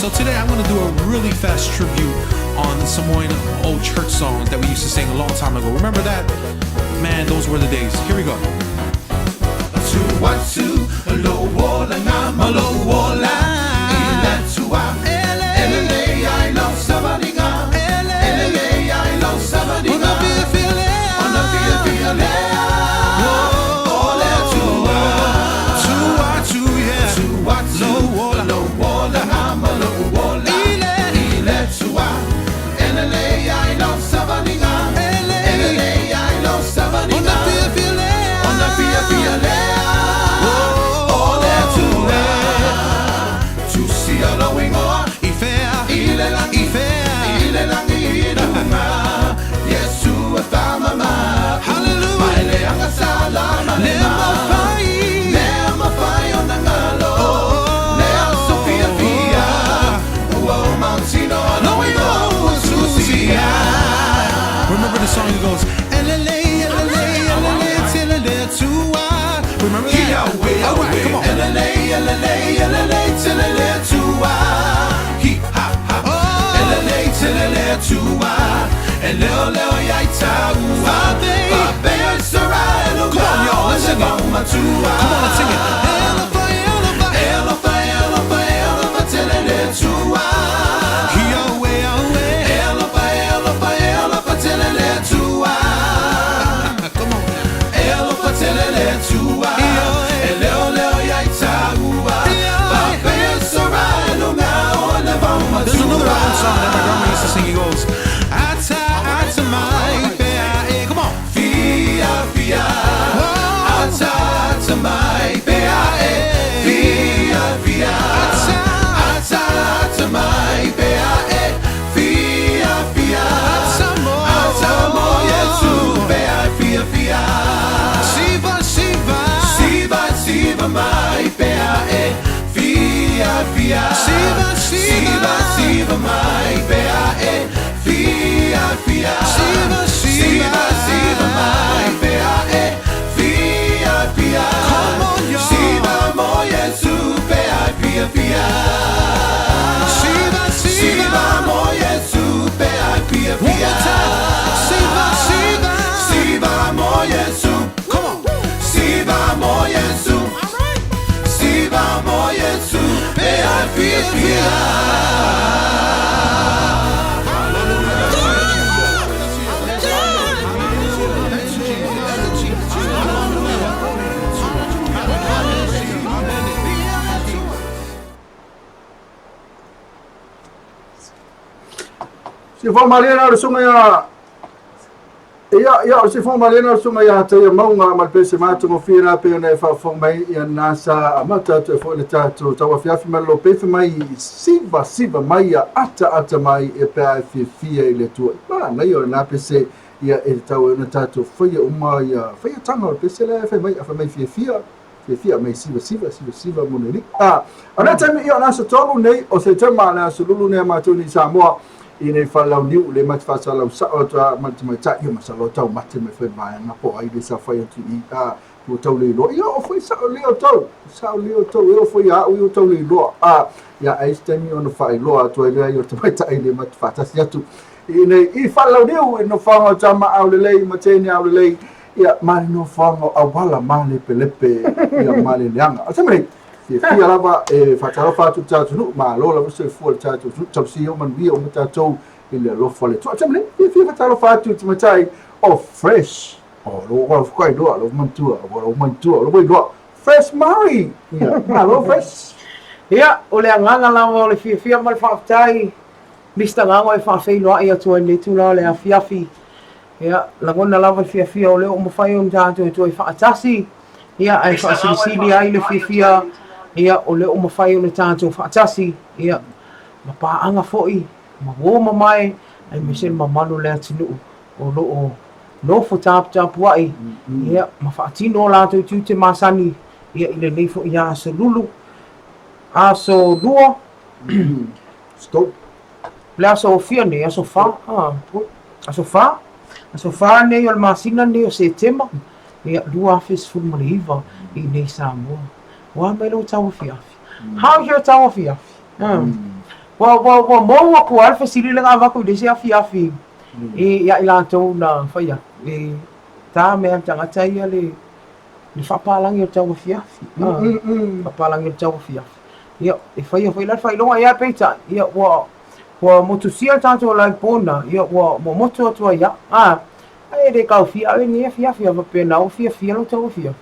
So today I'm gonna do a really fast tribute on the Samoan old church songs that we used to sing a long time ago. Remember that? Man, those were the days. Here we go. Remember the song that goes Remember that? All right, come on. Come on, y'all, let's sing it. Come on, let's sing it. Come on. There's another old song that my grandma used to sing. He goes, Ata, ata mai, pea, e. Come on. Fia, fia. Ata, ata mai, pea, e. Fia, fia. Ata, ata, ata mai, pea, e. Fia, fia. Ata mo, ata mo, Yesu, pea, fia, fia. Siva, siva. Siva, siva mai, pea, e. Fia, fia. Siva, siva. Siva, mai, pea, e. Fia, fia. Siva, siva. Siva, mai, pea, e. Fia, fia. Come on, y'all. Siva, mo, Yesu, pea, fia, fia. Siva, siva. Siva, mo, Yesu, pea, fia, fia. One more time. Siva, siva. Siva, mo, Yesu. Come on. Siva, mo, Yesu. Siva, mo, Yesu, pea, fia, fia. Sifoa malie na o le susuga ia Ia, ia, o le sifoa malie na o le susuga ia Hataia Mauga ma le pese matagofie la pei ona e faafofoga mai ia na sa amata atu ai foi le tatou tauafiafi ma le lopefe mai siva siva mai ia ata ata mai e pe a e fiafia i le Atua. Manaia o lena pese ia e tatau ai ona tatou faia uma ia faia taga o le pese lea e fai mai, a fai mai fiafia, fiafia mai siva siva siva siva mo le alii. A, o lea taimi ia o le aso tolu nei o Setema, le aso lulu nei a matou nei i Samoa, i nei fale-launiu le ma te faasalau sao atu a ma le tamaitai ia masalo o taumate mai foi vaega po o ai le sa fai atu i a ua tau le iloa ia o foi sao le o tau sao le o tau e o foi a au ia tau le iloa a ia ai se taimi ona faailoa atu ai lea i o le tamaitai le ma te faatasi atu i nei i fale-launiu i nofoaga o tama au lelei ma teine au lelei ia ma le nofoaga o auala ma lepelepe ia ma le leaga o se mea Fiafia lava e faatalofa atu i le tatou atunuu, malo lava le soifua i le tatou atunuu, tausia o manuia uma tatou i le alofa o le Atua. Tama nei, fiafia faatalofa atu i le tamaitai o Fresh. O lo o fukai loa, lo manatua, o lo manatua, o lo iloa. Fresh Murray. Ia, malo Fresh. Ia, o le agaga lava o le fiafia ma le faafetai, Mister Gago e faafeiloai atu ai i lenei itula o le afiafi. Ia, lagona lava le fiafia o lea ua mafai ona tatou toe faatasi, ia, ae faasilisili ai le fiafia, ia, o lea ua mafai ona tatou faatasi, ia, ma paaga foi, ma uo mamae, aemaise le mamalu o le atunuu o lo o nofo taputapuai, ia, ma faatino o latou tiute masani, ia, i lenei foi aso lulu, aso lua, Stop. Le aso fia nei, aso fa, ah, aso fa, aso fa nei o le masina nei o Setema, ia, 2019 i nei Samoa. Ua mai lou tauafiafi. How's your tauafiafi? Mm. Ua, ua, ua mou atu lava le fesili lea na avatu i le isi afiafi ia i latou na fai atu, e ta mea le tagata ia le le faapalagi o le tauafiafi. Faapalagi o le tauafiafi. Ia, e faia foi la le faailoga, ia peitai, ia ua ua motusia le tatou live bona, ia ua ua motu atu ai lava. A, e le taofia au i lenei afiafi, a faapea na ua fiafia lou tauafiafi.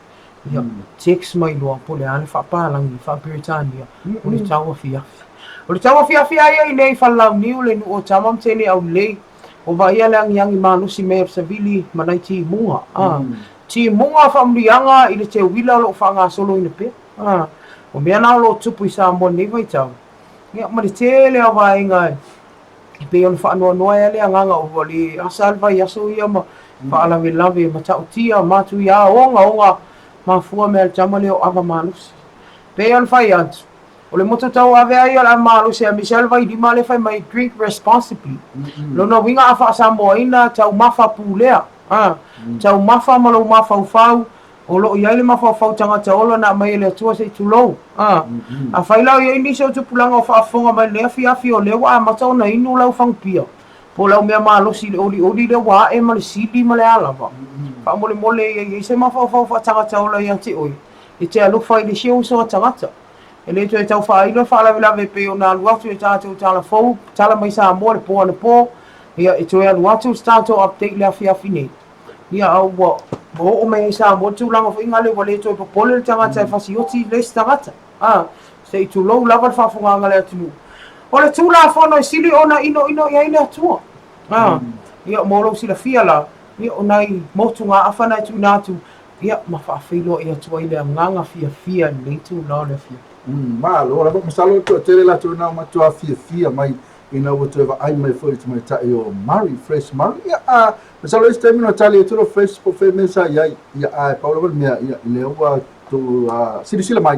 Ia, text mai loa po o le a le faapalagi faa-Peretania o le tauafiafi. O le tauafiafi lava ia i inei i Falelauniu, le nuu o Tama ma teine aulelei, ua vaaia le agiagi malosi mai o le savili ma nai timuga. A, timuga faamuliaga i le teuila o lo o faagasoloina pea. A, o mea na o lo o tupu i Samoa i lenei vaitau, ia, ma le tele o vaega e pei ona faanoanoa ai le agaga ua le asa le vaiaso ia ma faalavelave matautia matuia ogaoga mafua mea le tama lea o ava malosi. Pei ona fai atu, o le motu tauave lava ia o le ava malosi aemaise lava le vailima lea fai mai drink responsibly. Lona uiga a faasamoaina taumafa pulea, taumafa ma lou mafaufau O lo o i ai le mafaufau tagata ola na aumai e le Atua se i tulou. A. Afai la o i ai nisi o tupulaga o faafofoga mai i lenei afiafi o lea ua amata ona inu lau fagupia, po o lau mea malosi i le olioli lea ua ae ma le sili ma le a lava, faamolemole ia i ai se mafaufau faatagata ola ia te oe, e te alofa i le isi uso a tagata. E le toe tau faailo le faalavelave e pei ona alu atu i le tatou tala fou, tala mai Samoa i le po anapo, ia e toe alu atu se tatou update i le afiafi nei. Ia, a ua oo mai ai i Samoa le tulaga foi lea ua le toe popole le tagata e fasioti le isi tagata. A, se i tulou lava le faafofogaaga a le atunuu. O le Tulafono e sili ona inoino i ai le Atua. A, ia, mo lou silafia la, ia, o nai motugaafa na e tuuina atu, ia, ma faafeiloai atu ai le agaga fiafia i lenei itula o le afiafi. Malo lava, masalo e toatele latou na matua fiafia mai ina ua toe vaai mai foi i le tamaitai o Murray, Fresh Murray. Ia, a, masalo isi taimi na tali atu lo Fresh po o fea mea sa i ai. Ia, ae pau lava le mea, ia, lea ua tou silasila mai,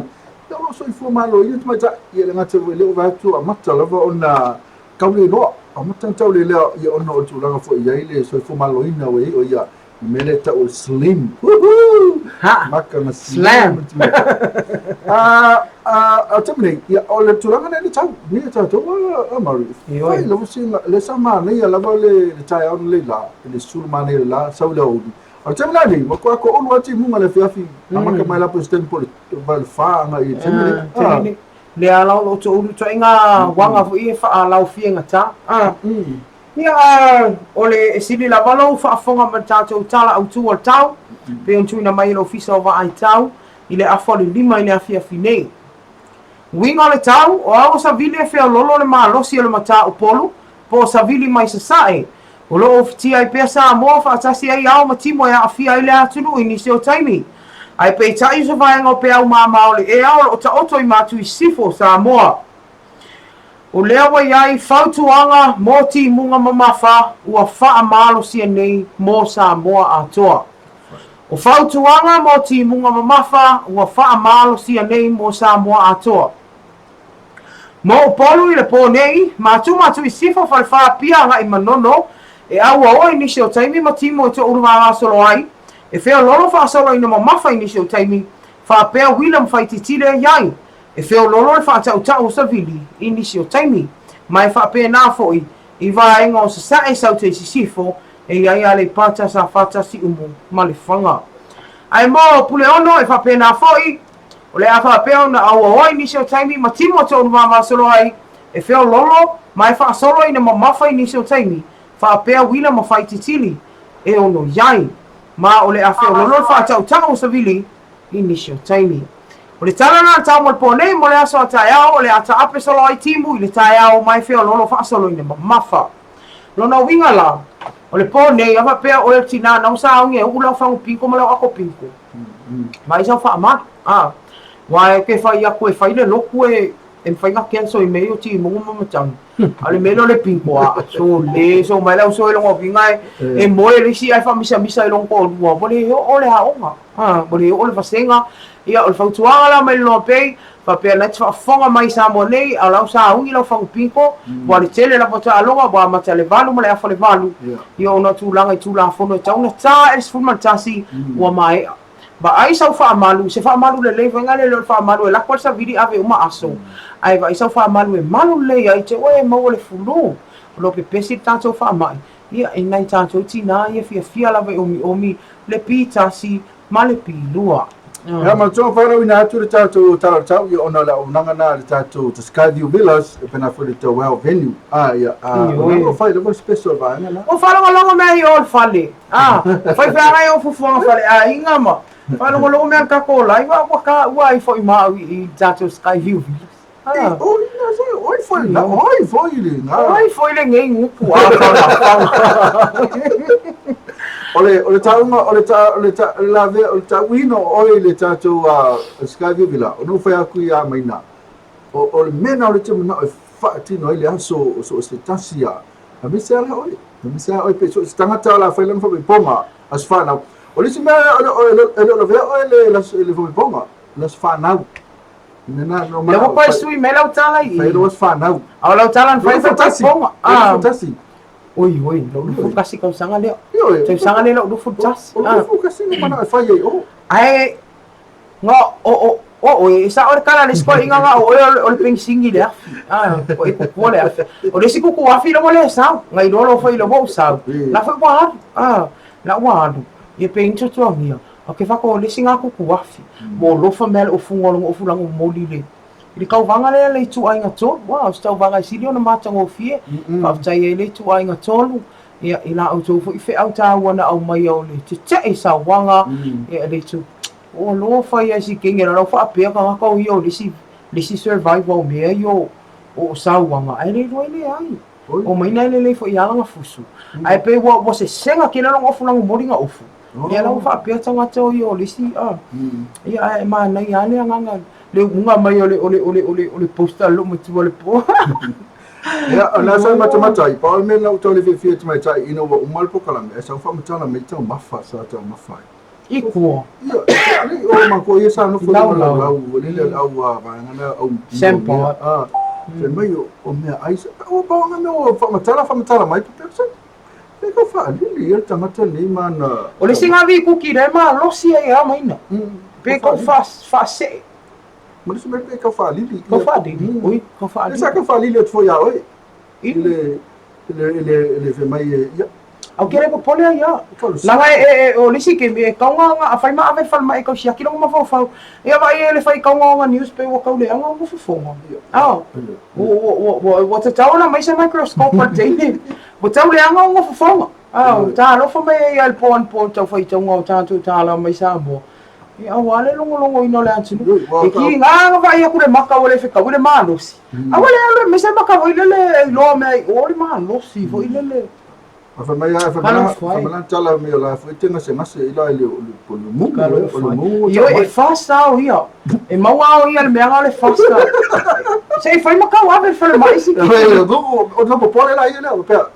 ia, o lo o soifua maloloina le tamaitai. Ia, le gata foi i lea ua vaai atu amata lava ona tauleiloa, amata ona tauleiloa, ia, ona o le tulaga foi i ai le soifua maloloina ua i ai o ia, le mea lea e tau o le slim. Woohoo! Ha! Maka na slam. A, a, a taimi nei, ia, o le tulaga lea i le tau, nei a tatou a Murray. Fai lava sina, le sa manaia lava le taeao nei la, le sulu manaia le la, sau le aoauli. A o le taimi la nei, matua toaulu lava timuga i le afiafi, amata mai la po o se taimi po o le 4 agai i le taimi nei. Lea la o lo o toaulu ituaiga uaga foi e faalaofia gata. Ia, o le e sili lava lou faafofoga ma le tatou Tala Autu o le Tau, pei ona tuuina mai e le Ofisa o Vaai Tau i le afa o le 5 i le afiafi nei. Uiga o le tau, o ao savili e feololo le malosi o le matā-Upolu, po o savili mai Sasae. O lo o ufitia ai pea Samoa faatasi ai ao ma timo e aafia ai le atunuu i nisi o taimi. Ae peitai o se vaega o peau māmā o le ea o lo o taoto i matu i sisifo o Samoa. O lea ua i ai fautuaga mo timuga mamafa ua faamalosia nei mo Samoa atoa. O fautuaga mo timuga mamafa ua faamalosia nei mo Samoa atoa. Mo Upolu i le pō nei, mātūmātū i sifo Falefa Apia agai Manono e auaoa i nisi o taimi ma timo e toaulu gagasolo ai, e feololo faasolo ina mamafa i nisi o taimi, faapea uila ma faititile i ai. E feololo le faatautau o savili i nisi o taimi, ma e faapena foi i vaega o Sasae, Saute i Sisifo, e i ai Aleipata, Safata, Siumu ma Lefaga. Ae mo Puleono, e faapena foi, o le a faapea ona auaoa i nisi o taimi ma timo toulu vavasolo ai, e feololo ma e faasolo ina mamafa i nisi o taimi, faapea uila ma faititili e ono i ai. Ma o le a feololo le faatautau o savili i nisi o taimi. O le tala lena a le tau mo le pō nei, mo le aso a taeao, o le a taape solo ai timu i le taeao mai feololo faasoloina mamafa. Lona uiga la, o le pō nei, a faapea oe o le tinā nau saogi e uu lau fagu pinko ma lau ako pinko, vaai sau faamalu, a, aua e ke fai aku e fai le loku e, e mafai na cancel i mea ia o timuga ma matagi. A o le mea lea o le pinko, a, sole, so mai le auso e lona uiga e, e moe le isi ae faamisamisa i lona toalua, ua le oo le aoga. A, ua le oo le vasega. Ia, o le fautuaga la mai le Loa Bay, faapea na te faafofoga mai i Samoa nei, a o lau sauni lau fagu pinko, ua le tele lava o taaloga, ua amata le 8 ma le afa le 8, ia ona o tulaga i Tulafono e tatau ona ta e le 11, ua maea. Vaai sau faamalu, se faamalu lelei foi lea e le o le faamalu e lako le savili ave uma aso, ae vaai sau faamalu e malu lelei ai te oe e maua le fulu. O lo o pepesi le tatou faamai, ia e nai tatou tinā ia fiafia lava e omiomi le P1 ma le P2. Ia manatua faarauina atu le tatou Tala o le Tau ia ona o le auaunaga na a le tatou The Skyview Villas e pena foi le Tawau Venue. Ah ia, ah, o fai lava le special vaega na. Ua faalogologo mea i o le fale. Ah, fai feagai o fufuaga faleaiga ma faalogologo mea le tatou live a ua taua ai foi ma au i tatou Skyview Villas. Ah. Oi, oi foi na, oi foi le na. Oi foi le ngei ngupu a fa. O le tauga o le ta o le ta la ve o le tauina o oe le tatou Skyview Villa o no fai aku ia maina o le mea na o le te manao e faatino ai le aso o so o se tasi a aemaise lava oe, aemaise lava oe pe so o se tagata o le a fai lana faamaumauga aso fanau. O le isi mea e le o lavea oe le faamaumauga, le aso fanau. Lea ua toe sui mai lau tala i i. Fai lau aso fanau. A o lau tala na fai faamaumauga. Ah. Oi, oi, lou 21 tausaga lea. Tausaga lea lou 21. O le 21 na manao e fai ai o. Ae Nga o o o oe, e sao le tala a le isi toeaina nga o oe o le penisini le afi. A, o e kukua le afi. O le isi kuku afi la ua le sau. Nga iloa loa foi la ua ou sau. La foi ua alu. A, la ua alu. Ia pe ni tuatuagia. O ke whaka o le isi nga kuku afi. Mo lofa mea le ofunga o longa ofu langa momoli le i le tauvaga lea le ituaiga tolu. Ua, o se tauvaga e sili ona matagofie. Faafetai ai le ituaiga tolu. Ia, i la outou foi feau taua na aumaia o le tetee i sauaga, ia, le itu, ua alofa ia i si kenge la lau faapea tagata o ia o le isi, le isi survivor o mea ia o, o sauaga, ae le iloa e leai. O maina e lelei foi ia lana fusu. Ae pei ua, ua sesega tele lona ofu lana momoli na ofu. Lea la ua faapea tagata o ia o le isi, a, ia, ae manaia lava le agaga, le uuga mai o le, o le, o le, o le, o le poster a le loomatua le po. Ia, o lea sa matamata ai, pau le mea na ou tau le fiafia tamaitai ina ua uma le polokalame, ae sau faamatala mai taumafa sa taumafa ai. I kua. Ia, alii o matou ia sa nofo i Malaulau, lele le au vaega lea au Sempot. Ah, fai mai o mea ai, ua pau lava mea ua faamatala faamatala mai, pe kau faalili ia le tagata lenei ma ana. O le isi gavi kuki lea e malosi ai lava maina. Pe kau faasee. Ma le isi mea pe kau faalili. Kau faalili, oi, kau faalili. Sa kau faalili atu foi ia oe. I le, i le, i le, i le fai mai e, ia. Au ke le popole ai ia. Laga e, e, o le isi kemi e kauga nga a fai ma ave le falemai e kau siaki lona mafaufau. Ia vaai e le fai kauga nga news pe ua kau leaga ona fofoga. Ah, ua, ua, ua, ua, ua tatau ona aumai se microscope a le teine. Ua tau leaga ona fofoga. Ah, talofa mai ai ia i le po anapo i le tau faitauga o tatou tala mai Samoa. Ia aua le logologoina o le atunuu. E kiga na vaai atu le maka ua le fetaui le malosi. Aua le alu e mese maka foi lele e iloa mea i o le malosi foi lele. A fai mai a fai mai fai mai tala mai o la foi te gasegase i la le o le mumu o le mumu. Ioe e fast ao ia. E maua ao ia le mea o le fast. Se i fai makau ave le falemai si. O le popole la ia le pea.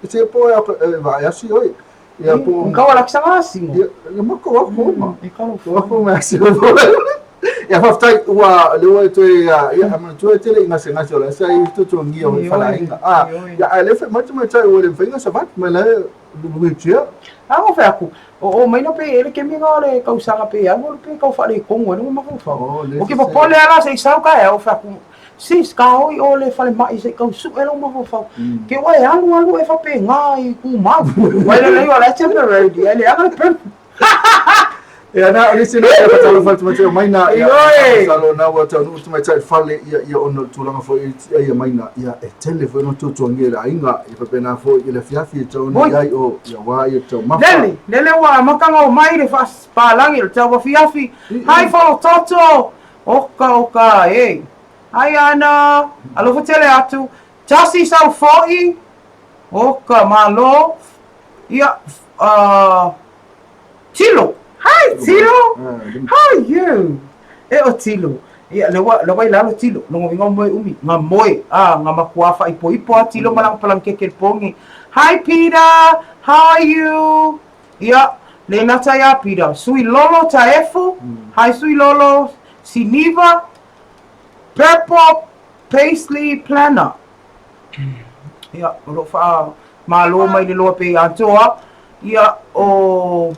Se po e vai asi oi. Ia po. Kau ala kisanga asimo. Ia ia ma ko aku ma. E kau ko aku ma asimo. Ia faafetai ua le ua toe ia a manatua e tele i gasegase o la sa i tutuagia o faleaiga. Ah, ia ae le fai mai tamaitai ua le mafai ona savali ma la e wheelchair. A o fai atu, o o maina pe e le kemi nga o le tausaga pe alu alu pe tau faaletonu ai lona mafaufau. O ke popole lava la se i sau taeao fai atu, Sis, ka o i o le falemai se i tau sue lou mafaufau. Ke ua e alu alu e faapena i tumau. Ua e lelei o la e temporarily, ae leaga le permanent. Ia na, o nisi na ia fatalofa atu mai o maina ia masalo na ua taunuu atu mai tai fale ia ia ona o le tulaga foi ia ia maina ia e tele foi ona tuatuagia i le aiga ia faapena foi i le afiafi e tatau ona i ai o ia wā ia taumafa. Lele, lele ua amata ona omai le faapalagi o le tauafiafi. Hai Folototo! Oka oka e. Hai Ana, alofa tele atu. Tasi sau foi. Oka malo. Ia uh, Tilo. Hi Tilo. How are you? E o Tilo. Ia le wa le wa lalo Tilo. Longo inga moe umi. Nga moe. Ah, nga makua fa ipo ipo a Tilo malang palang keke pongi. Hi Peter. How are you? Ia, le nata iā Pita, Sui Lolo Taefu, Hi Sui Lolo, Siniva, Purple Paisley Planner. Ia, o lo o faamalo mai le loa pei atoa. Ia, o...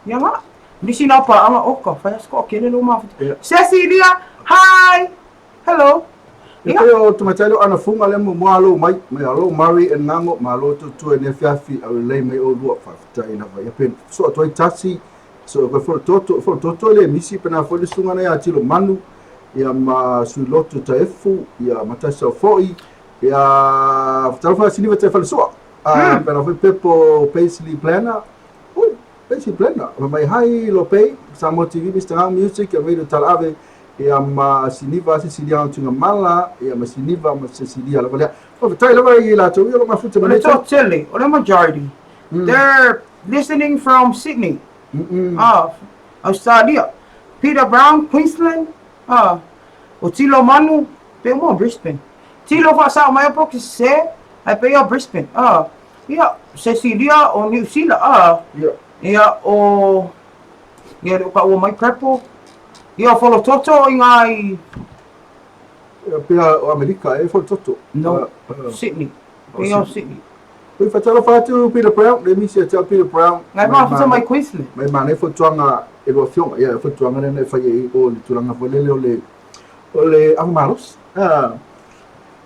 Ia nga. Nisi na paaga oka, fai a se toatele lea ua mafuta. Cecilia, hi! Hello! Ia pei o tamaitai lea o Anafuga lea muamua alo mai, mai alo Murray and Ngago, malo tuatua i lenei afiafi, aulelei mai oulua, faafetai lava. Ia pe soo atu ai tasi, soo atu ai Folototo, Folototo e le misi, pena foi le susuga lena ia Tilo Manu, ia ma Suiloto Taefu, ia ma Tasau foi, ia talofa Siniva Taifalesua, pena foi Pepo Paisley Planner, ui, Paisley Planner, fai mai hi Lopei, Samoa TV, Mister Ngago Music, Radio Talaave, ia ma Siniva Cecilia Tuigamala, ia ma Siniva ma Cecilia lava lea. Faafetai lava i latou ia o lo o mafuta mai. O le toatele, o le majority, they're listening from Sydney, ah, Australia. Peter Brown, Queensland, ah, o Tilo Manu, pe uma o Brisbane. Tilo faasao mai po o ke sese, ae pei o Brisbane, ah, ia, Cecilia o Niu Sila, ah, ia, o, ia, le o taua mai Purple, Ia, o Folototo i ngā i... Ia, pea o Amerika e Folototo. No, Sydney. Pea o Sydney. Ui, whatalofa atu Peter Brown, le misi a te Peter Brown. Ngai mafuta mai Queensland. Mai mānei fautuaga e lua afioga. Ia, fautuaga lea na e fai ai o le tulaga foi lele o le, o le ava malosi. Ah.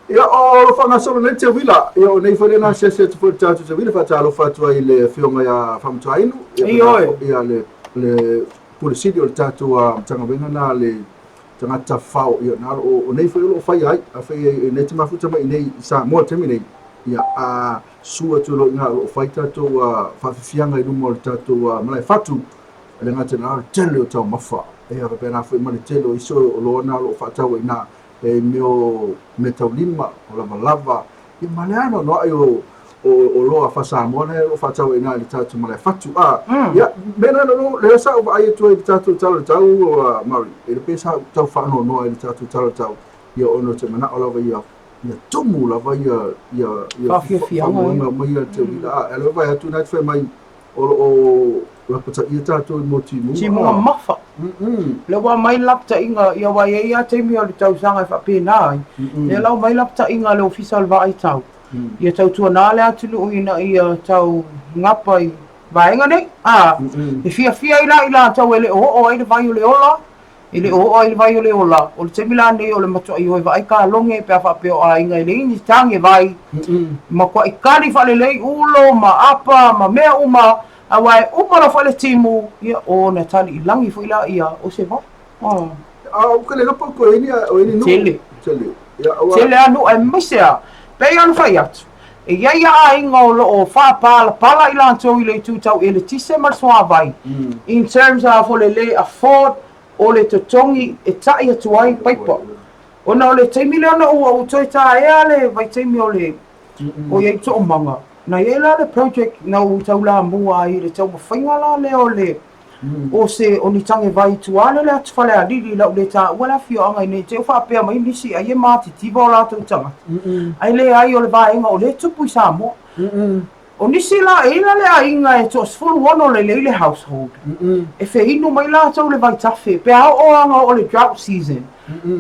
Ia, o lo faagasolo nei te uila. Ia, o nei foi lena asiasi atu foi le tatou te uila, faatalofa atu ai i le afioga ia Faamatuainu. Ia, Ioe. Ia, le, le Pule Sili o le tatou Matagaluega na le tagata tafafao. Ia, na o, o nei foi o lo o faia ai. Afai e nei te mafuta mai i nei i Samoa i le taimi nei, ia, a su atu loa i ina o lo o fai tatou faafiafiaga i luma o le tatou malae fatu, e le gata i lena, o le tele o taumafa. Ia, faapena foi ma le tele o isi oloa na o lo o faatau ai i ina, e mea o meataulima, o lavalava, ia ma le anoanoai o oloa faa-Samoa lea o lo o faatau ai i ina i le tatou malae fatu. A, ia, mea na lea sa ou vaai atu ai i le tatou Tala o le Tau, Murray, e le pei sa ou tau faanoanoa i le tatou Tala o le Tau, ia ona ou te manao lava ia ia tumu lava ia ia ia faamoemoe mai ia te uila. A, e vaai atu na te fai mai o lo o lapataia tatou i mea o timuga. Timuga mafa. Lea ua aumai le lapataiga, ia aua e i ai lava taimi o le tausaga e faapena ai, lea la ua aumai lapataiga a le Ofisa o le Vaaitau, ia tautuana le atunuu ina ia tau gapa i vaega nei. A, e fiafia ai la i latou e le o oo ai le vai o le ola, E le o oo ai le vai o le ola, o le taimi la nei o le matuai o e vaai kaloge pe a faapea o aiga e leai ni tage vai, matuai kali faalelei ulo ma apa ma mea uma, aua e uma loa foi le timu, ia ona tali i lagi foi laia o se vai. A. A o ke le lopo ko ini o ini nu. Tele. Tele. Ia ua. Tele a nuu aemaise a pei ona fai atu, e i ai a aiga o lo o faapalapala i latou i le itu tau eletise ma le suavai, in terms of o le le afford o le totogi e taʻi atu ai paipa. Ona o le taimi lea ona ua ou toe taea le vaitaimi o le o iai toomaga, na iai la le project na ou taulamua ai i le taumafaiga la lea o le o se o ni tage vai i tua lele atu Falealili i lau le taua le afioaga i nei te i faapea mai nisi ai e matitiva o latou tagata ae leai o le vaega o lea e tupu i Samoa. O nisi la, e i ai la le aiga e toasefuluono lelei le household, e feinu mai latou le vaitafe pe a oo lava o le drought season,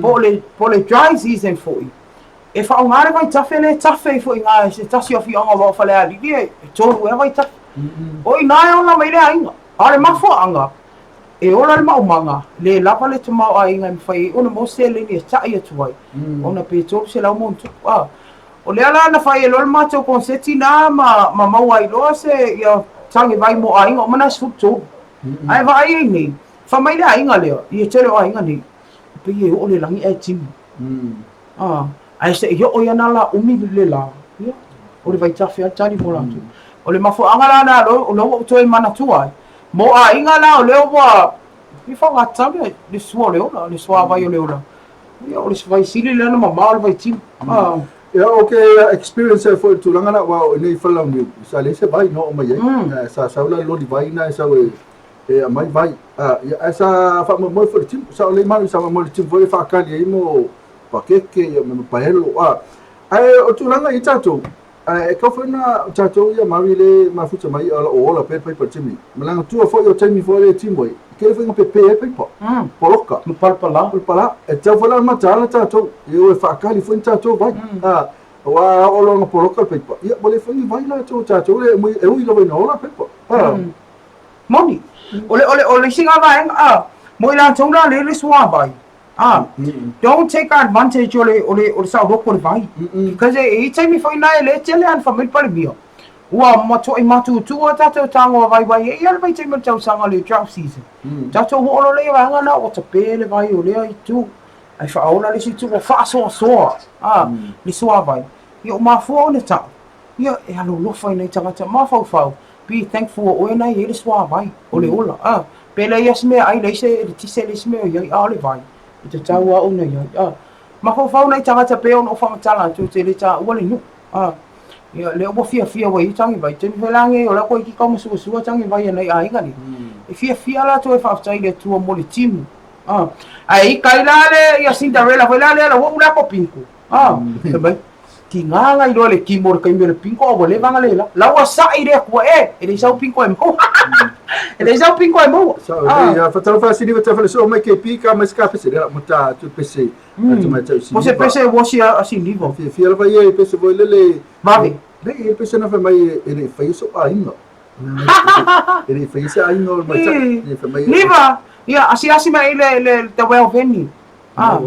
po o le, po o le dry season foi, e faaaoga le vaitafe lea e tafe ifo i ina e se tasi o afioaga aua o Falealili e tolu ea vaitafe. O i ina e ola mai le aiga. A o le mafuaaga, e ola le maumaga, le lava le tamaoaiga e mafai ai ona maua seleni e taʻi atu ai, ona pe 300 ma ona tupu. A O lea la na fai ai loa le matou konseti na ma, ma maua ai loa se ia tage vai mo aiga uma na e 13. Ae vaai ai nei, fai mai le aiga lea, ia tele o aiga nei, e pei e oo le lagi ae timu. A, ae se i oo ia na la umi le la, ia, o le vaitafe lava le tali mo latou. O le mafuaaga la na o lea ua ou toe manatua ai, mo aiga la o lea ua, ia faaaoga tatau le sua o le ola, le suavai o le ola, Ia, o le vai sili lea ona mamao le vaitimu. Ah. Ia, o ke experience ai foi i le tulaga lena, aua o i inei i Falelauniu, sa leai se vai na oo mai ai. Sa sau la le loli vai lena e sau e e aumai vai. Ah, ia, ae sa faamoemoe foi i le timu. Sa o lea malu sa faamoemoe i le timu foi e faakali ai mo pakeke ia ma paelo. Ah, ae o tulaga i tatou, Ae e kau foi na o tatou ia Maori le mafuta mai o lo o ola pea le paipa i le taimi nei. Manatua foi o taimi foi lea e timu ai, e tele foi ina pepe ai paipa, poloka, Ma palapala. palapala. E tatau foi la ona mataala tatou, e o e faakali foi ni tatou vai. Aua a oo loa ina poloka le paipa, ia ua leai foi ni vai latou o tatou lea e ui lava ina ola le paipa. Moni. O le, o le, o le isi lena vaega, a, mo i latou la lea e le suavai, a, don't take advantage o le, o le, o le saoloto o le vai. Because e i ai taimi foi na e le tele lava na fai mai le Palemia, ua matuai matutu a tatou tago a vaivai e ia le vaitaimi o le tausaga o le drought season. Tatou oo loa lea i vaega na ua tape le vai o lea itu, ae faaola le isi itu ua faasoasoa, a, le suavai. Ia ua mafua ona tau, Ia, e alolofa i nai tagata mafaufau, be thankful o oe na i ai le suavai, o le ola, a. Pe leai lava se meaai, leai se eletise, leai se mea o i ai, a o le vai, e tatau lava ona i ai, a. Mafaufau nai tagata pei ona ou faamatala atu, ou te le taua le nuu, a. Ia, lea ua fiafia ua i ai tagivai, taimi foi la nei o la e toeitiiti taumasuasua tagivai a nai aiga nei, e fiafia latou e faafetai i le Atua mo le timu, a. Ae i tai la le, ia Cinderella foi la lea, la ua ula ko pinto, a. Fai mai, Tiga la iloa le kimo le taimi o le pinko a ua leva na le la. La ua sa'i le Atua e, e leai sau pinko e maua. E leai sau pinko e maua. Sao ah. Ia fatalo fa sini ta fale so mai ke pika mai ska pese le mo ta tu pese. Atu mai tau sini. Pose pese wo si a sini vo. Fia fia lava ia pese voi lele. Vave. Le e pese na fa mai e le fai so a inga. E le fai se a inga o mai ta. E fa mai. Niva. Ia asiasi mai le le te well venue. Ah.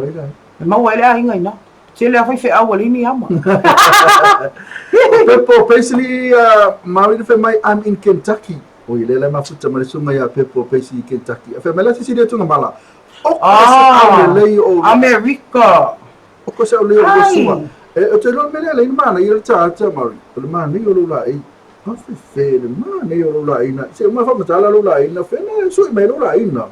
E maua ai le aiga ina. Tele a faifeau a leai ni ama. Pepo, basically, Maori na fai mai, I'm in Kentucky. Oi, lea la mafuta ma le susuga ia Pepo, basically Kentucky. A fai mai la sisi lea tunga mala. O ah, se au lelei o... Amerika. O se au lelei o le susuga. E, o te loa mele lei mana i le tata, Maori. O le mana i o lo la ei. A fe fe le mana i o lo la ina. Se uma fa matala lo la ina. Fe na sui mai lo la ina.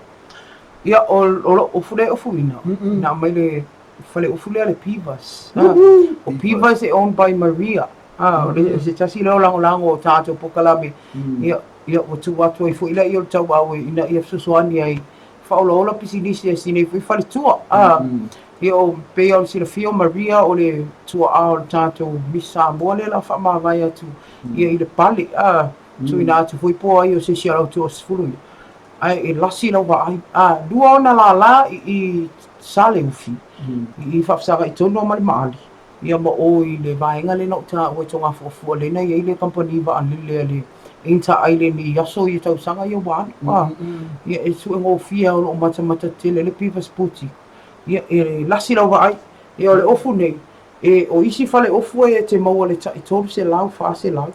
Ia, o, o, o fule o fuina. Na mai le fale ufu lea le Pivas. O Pivas e owned by Maria. Ah, o le se tasi lea o lagolago o tatou polokalame. Ia, ia ua tuu atu ai foi laia o le tauau ina ia fesoasoani ai faaolaola pisinisi a si nei foi faletua. Ah, ia o pei ona silafia o Maria o le tuaa o le tatou Miss Samoa lea la faamavae atu ia i le pale. Ah, tuuina atu foi po o ai o se isi o lau toasefulu ia. Ae e lasi lau vaai. A, lua ona lālā i i Saleufi, i i faafesagaʻi tonu ma le Maali, ia ma ʻo i le vaega lea na ou taua i Togafuafua lea na i ai le kamupani vaalele a le Inter Island i aso ia tausaga ia ua alu. A, ia e suegofie o lo o matamata tele le Beaver's Boutique. Ia e lasi lau vaai. Ia o le ofu nei, e o isi fale ofu e te maua le tai 300, 400,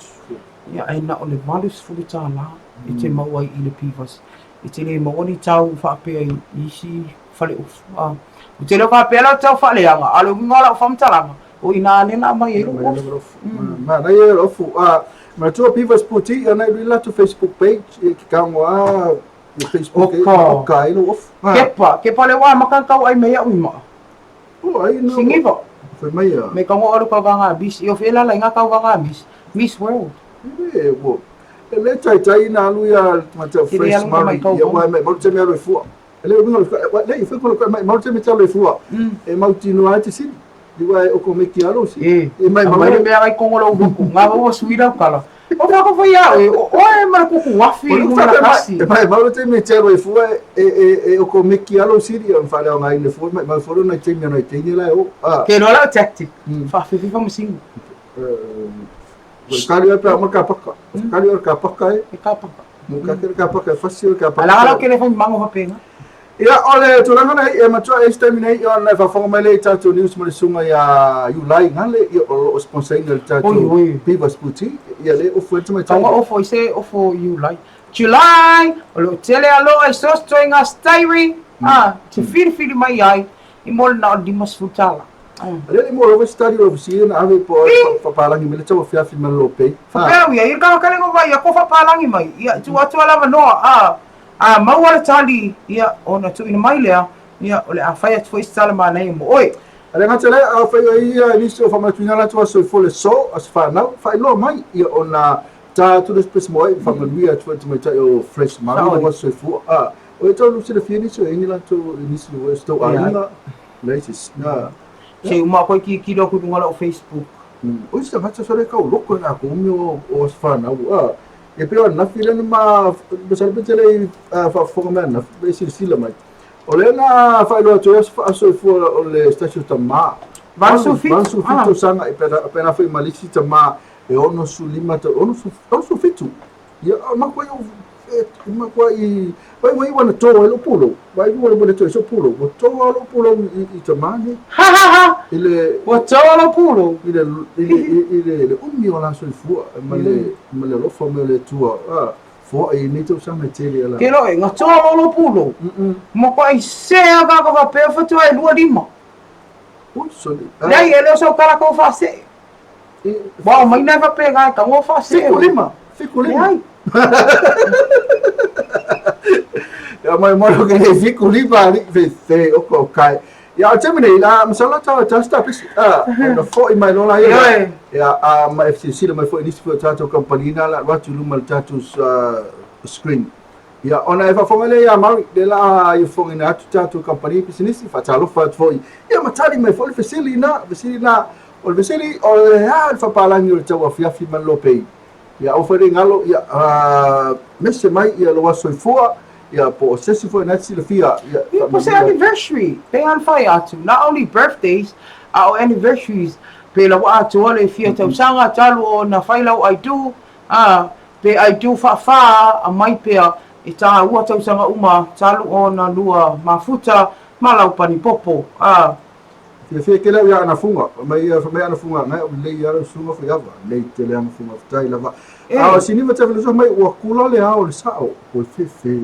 ia ae na o le $80 e te maua ai i le Beaver's. E te le maua ni tau faapea i isi fale ofu. A, ou te le o faapea la o tau faaleaga, a o le uiga o lau faamatalaga, o i ina lea na aumai ai lou ofu. Manaia ia le ofu. A, manatua Beaver's Boutique, ana i latou Facebook page, ia ke kago a i Facebook e, oka ai lou ofu. Kepa, kepa le ua amata ona tau ai mai au i maa. O ai na. Siniva. Fai mai a. Me kago alu kauvaga a Miss, i o fea lala i nga kauvaga a Miss, Miss World. E ua. E le taitai ina alu ia tamaitai o Fresh Murray ia ua e maimau le taimi e alu ai fua. E le uiga o le le i fai kola maimau le taimi e te alu ai fua. E mautinoa ai te sili. I ua e okomeki alo si. E maimau. Aumai le meaai kongo lou loku. Nga ua sui lau kala. O kako fai ia oe, o oe ma le kuku afi i luna la kasi. E maimau le taimi e te alu ai fua e e e okomeki alo sili o whaleaoga ina fua maimau fua nai taimi nai teine la e o. Ke loa lau tactic. Whawhiwhi whamasinga. Kari ai pea ma ka paka. Kari o ka paka e. E ka paka. Mo ka kere ka paka e fasi o ka paka. Ala ala kele fai mango fapenga. Ia, o le tulaga nei, e matua e se taimi nei, ia ona e faafofoga mai lea i tatou news ma le susuga ia Iulai Gale, ia o lo o sponsor ina le tatou Beavers Boutique, ia lea e ofu ai le tamaitai. Tau ofo i se ofo Iulai. July, o lo o tele aloa i sostoiga stairi, a, te filifili mai ai, i mo le na o le $50. Alele mo lava study o si na ave po fapalangi me le tau afiafi ma lo pei. Faapea ia i ka kale ngo vai ko fapalangi mai. Ia tu atu ala noa a a maua le tali ia ona tuuina mai lea ia o le a fai atu foi se tala manaia mo oe. Ale gata le a fai ai ia nisi o faamanatuina latou aso i fole so aso whanau faailoa mai ia ona ta atu le pese mo ai faamanuia atu foi tamaitai o Fresh Manu o aso soifua a o e tau silafia nisi o ingi latou nisi o e tau aiga Leai se isi. Na. Se uma koe tilotilo aku i luga o lau Facebook. O isi tagata sole kau loko e lakou me o o aso fanau a. E pei o ananafi lea na ma masalo pe tele i faafofoga mai ananafi pe silasila mai. O lea na faailoa atu ai aso aso soifua o le se tasi o tama. 87. 87 tausaga e pena foi ma le isi tama e 65 tau 67. Ia, o makou ai o E matuai vai vai ua na to ai lou pulou, vai ua le toe sou pulou, ua to lava lou pulou i tamā nei. Ha ha ha! I le Ua to lou pulou. I le i le i le le umi o la soifua ma le ma le alofa mai o le Atua a foai i nei tausaga e tele ala. Ke loe, na to loa lou pulou. Matuai sea ka faapea faatoa e lua lima. Ui sole. Leai, e le o sau tala kou faasee. Ua aumai na e faapena e tago faasee. Fiku lima. Fiku lima. Leai. Ia mai mo ke nei fiku lima ali fe fe o ko kai. Ia o taimi nei la masalo ta ta sta pisi. Ah, na foi mai lola ia. Ia a ma FCC mai foi nisi foi tatou company na la atu luma le tatou screen. Ia ona e faafofoga lea ia Maui, lea la i fofogaina atu tatou kamupani pisinisi, faatalofa atu foi. Ia ma tali mai foi le fesili na, fesili na, o le fesili, o le a le faapalagi o le tauafiafi ma le lopei? Ia aua foi ne i galo, ia mese mai ia lou aso soifua, ia po o se isi foi na e te silafia, ia Ia po o se anniversary, pei lava ona fai atu, not only birthdays, a o anniversaries, pe lau atoa le fia tausaga talu ona fai lau I do, ā, Pe ai tiu whaawha a mai pea e tāua tausaga uma talu ona lua mafuta ma lau pani popo, a. Fiafia tele au ia ana funga, mai ia mai ana funga ngai au lei ia lau susuga Faiava, lei tele ana funga fatai lava. A o siniva te filosofa mai ua kula le ao le sao, o fefe.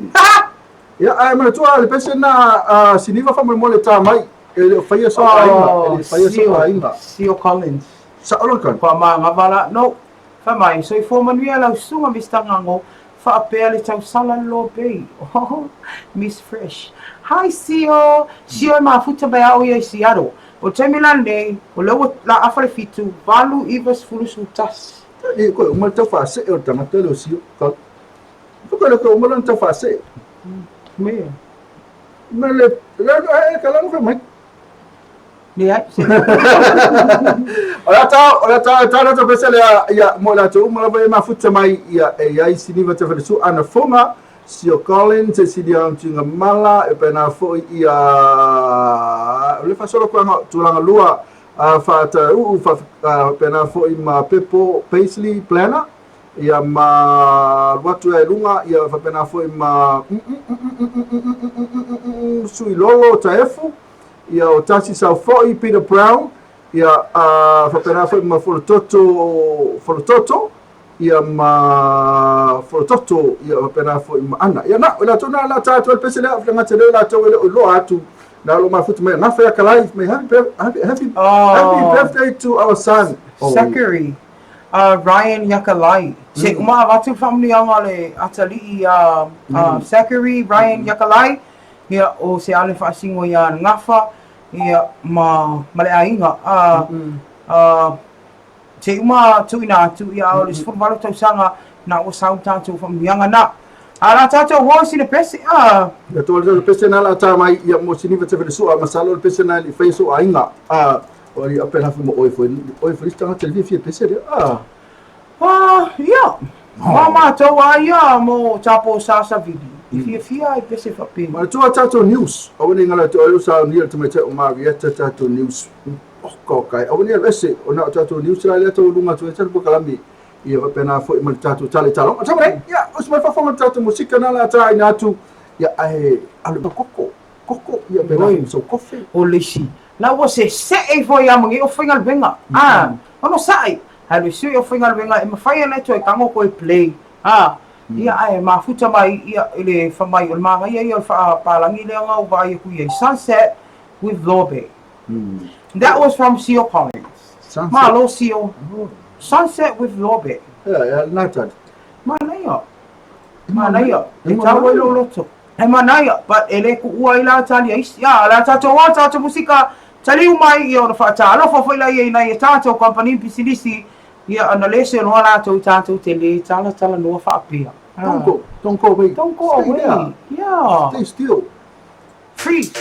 Ia ae manatua le pese na a siniva faamolemole ta mai e le o faia sau aiga, e le faia sau aiga. Sio Collins. Sao lona Kwa mangava la, no. Fai mai, Soifua manuia lau susuga Mister Ngago, faapea le tausala le lobei. Oh, Miss Fresh. Hi Sio! Sio e mafuta mai a o ia i Seattle. O le taimi la lenei, o lea ua la afa le fitu, valu, iva, sefulu, sefulu tasi. E koe uma le tau faasee o le tagata lea o Sio. Ka koe le koe uma lona tau faasee. Mea. Ma le, le, e ka lago fai mai. Leai, se. O le ata, o le ata, tala to pese le ia mo la to uma lava e mafuta mai ia e iai siniva te whare ana fonga Sio Collins, Cecilia Tuinga Mala, e pena foi ia o le fasolo koe tulaga lua faata uu fa pena foi ma Pepo Paisley Planner ia ma alu atu e luga ia faapena foi ma Suilolo Taefu ia o Tasi Saufo'i Peter Brown ia faapena foi ma Folototo Folototo ia ma Folototo ia faapena foi ma Ana ia na o latou na la ta atu le pese lea gata lea latou e le o iloa atu na lo mafuta mai na fai akalai mai happy happy happy happy birthday to our son. Oh. Zachary Ryan Yakalai. Se uma avatu le faamanuiaga a le atalii a Zachary Ryan Yakalai, ia o se ale faasino ia Gafa ia ma ma le aiga. A se uma tuuina atu ia o le 18 tausaga na ua sau tatou faamanuiaga na. A la tatou ho sina pese a. Ia to le pese na la ta mai ia mo siniva te fele sua masalo le pese na li fai so aiga. A O ali ape la mo oi foi oi foi tanga te fia pese le ah. Ah, ia. Ma matou a ia mo tapo sa sa vili. I fia fia ai pese faapea. Manatua tatou news. Aua ne i ngala atu ai sa ni te mai te o Marietta tatou news. Oh ko kai. Aua ne i ese o na tatou news la le tatou lunga tu e tatou kalami. Ia faapena foi ma le tatou tale talo. Tau nei. Ia, o se mai fafonga tatou musika na la ta ina atu. Ia ai alu koko. Koko ia pena foi so kofe. O le isi, la ua sese'e ifo ia magia o faigaluega, a, ono sa'i, ae le sui o faigaluega e mafai ona e toe tago koe play, a, ia ae mafuta mai ia i le fai mai o le manaia ia o le faapalagi lea na ou vaai aku i ai, Sunset with Lobe. That was from Sio Collins. Sunset. Malo Sio. Sunset with Lobe. Ia, ia, lena tali. Manaia. Manaia. E tau ai lou loto. He manaia, but e le kuʻua ai la tali a isi. A, la tatou a tatou musika, taliu mai ia ona faatalofa foi laia i nai a tatou kamupani pisinisi, ia ona le seloa latou i tatou te le talatalanoa faapea. Don't go, don't go away. Don't go Stay away. there. Yeah. Stay still. Freeze.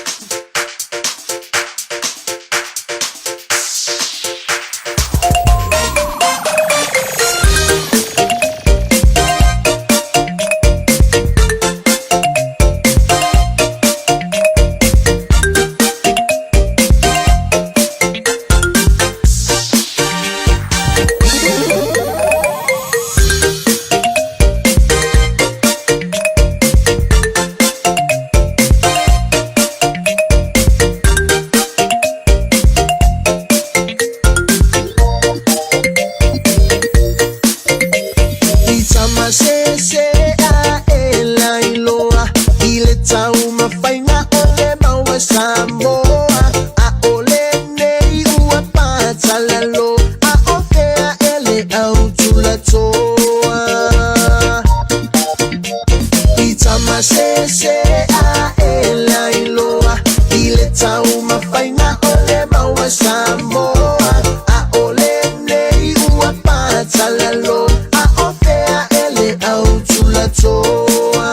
Samoa A o lenei ua patalalo A o fea e le au tulatoa I tama sese a e lailoa I le taumafaiga o le maua Samoa A o lenei ua patalalo A o fea e le au tulatoa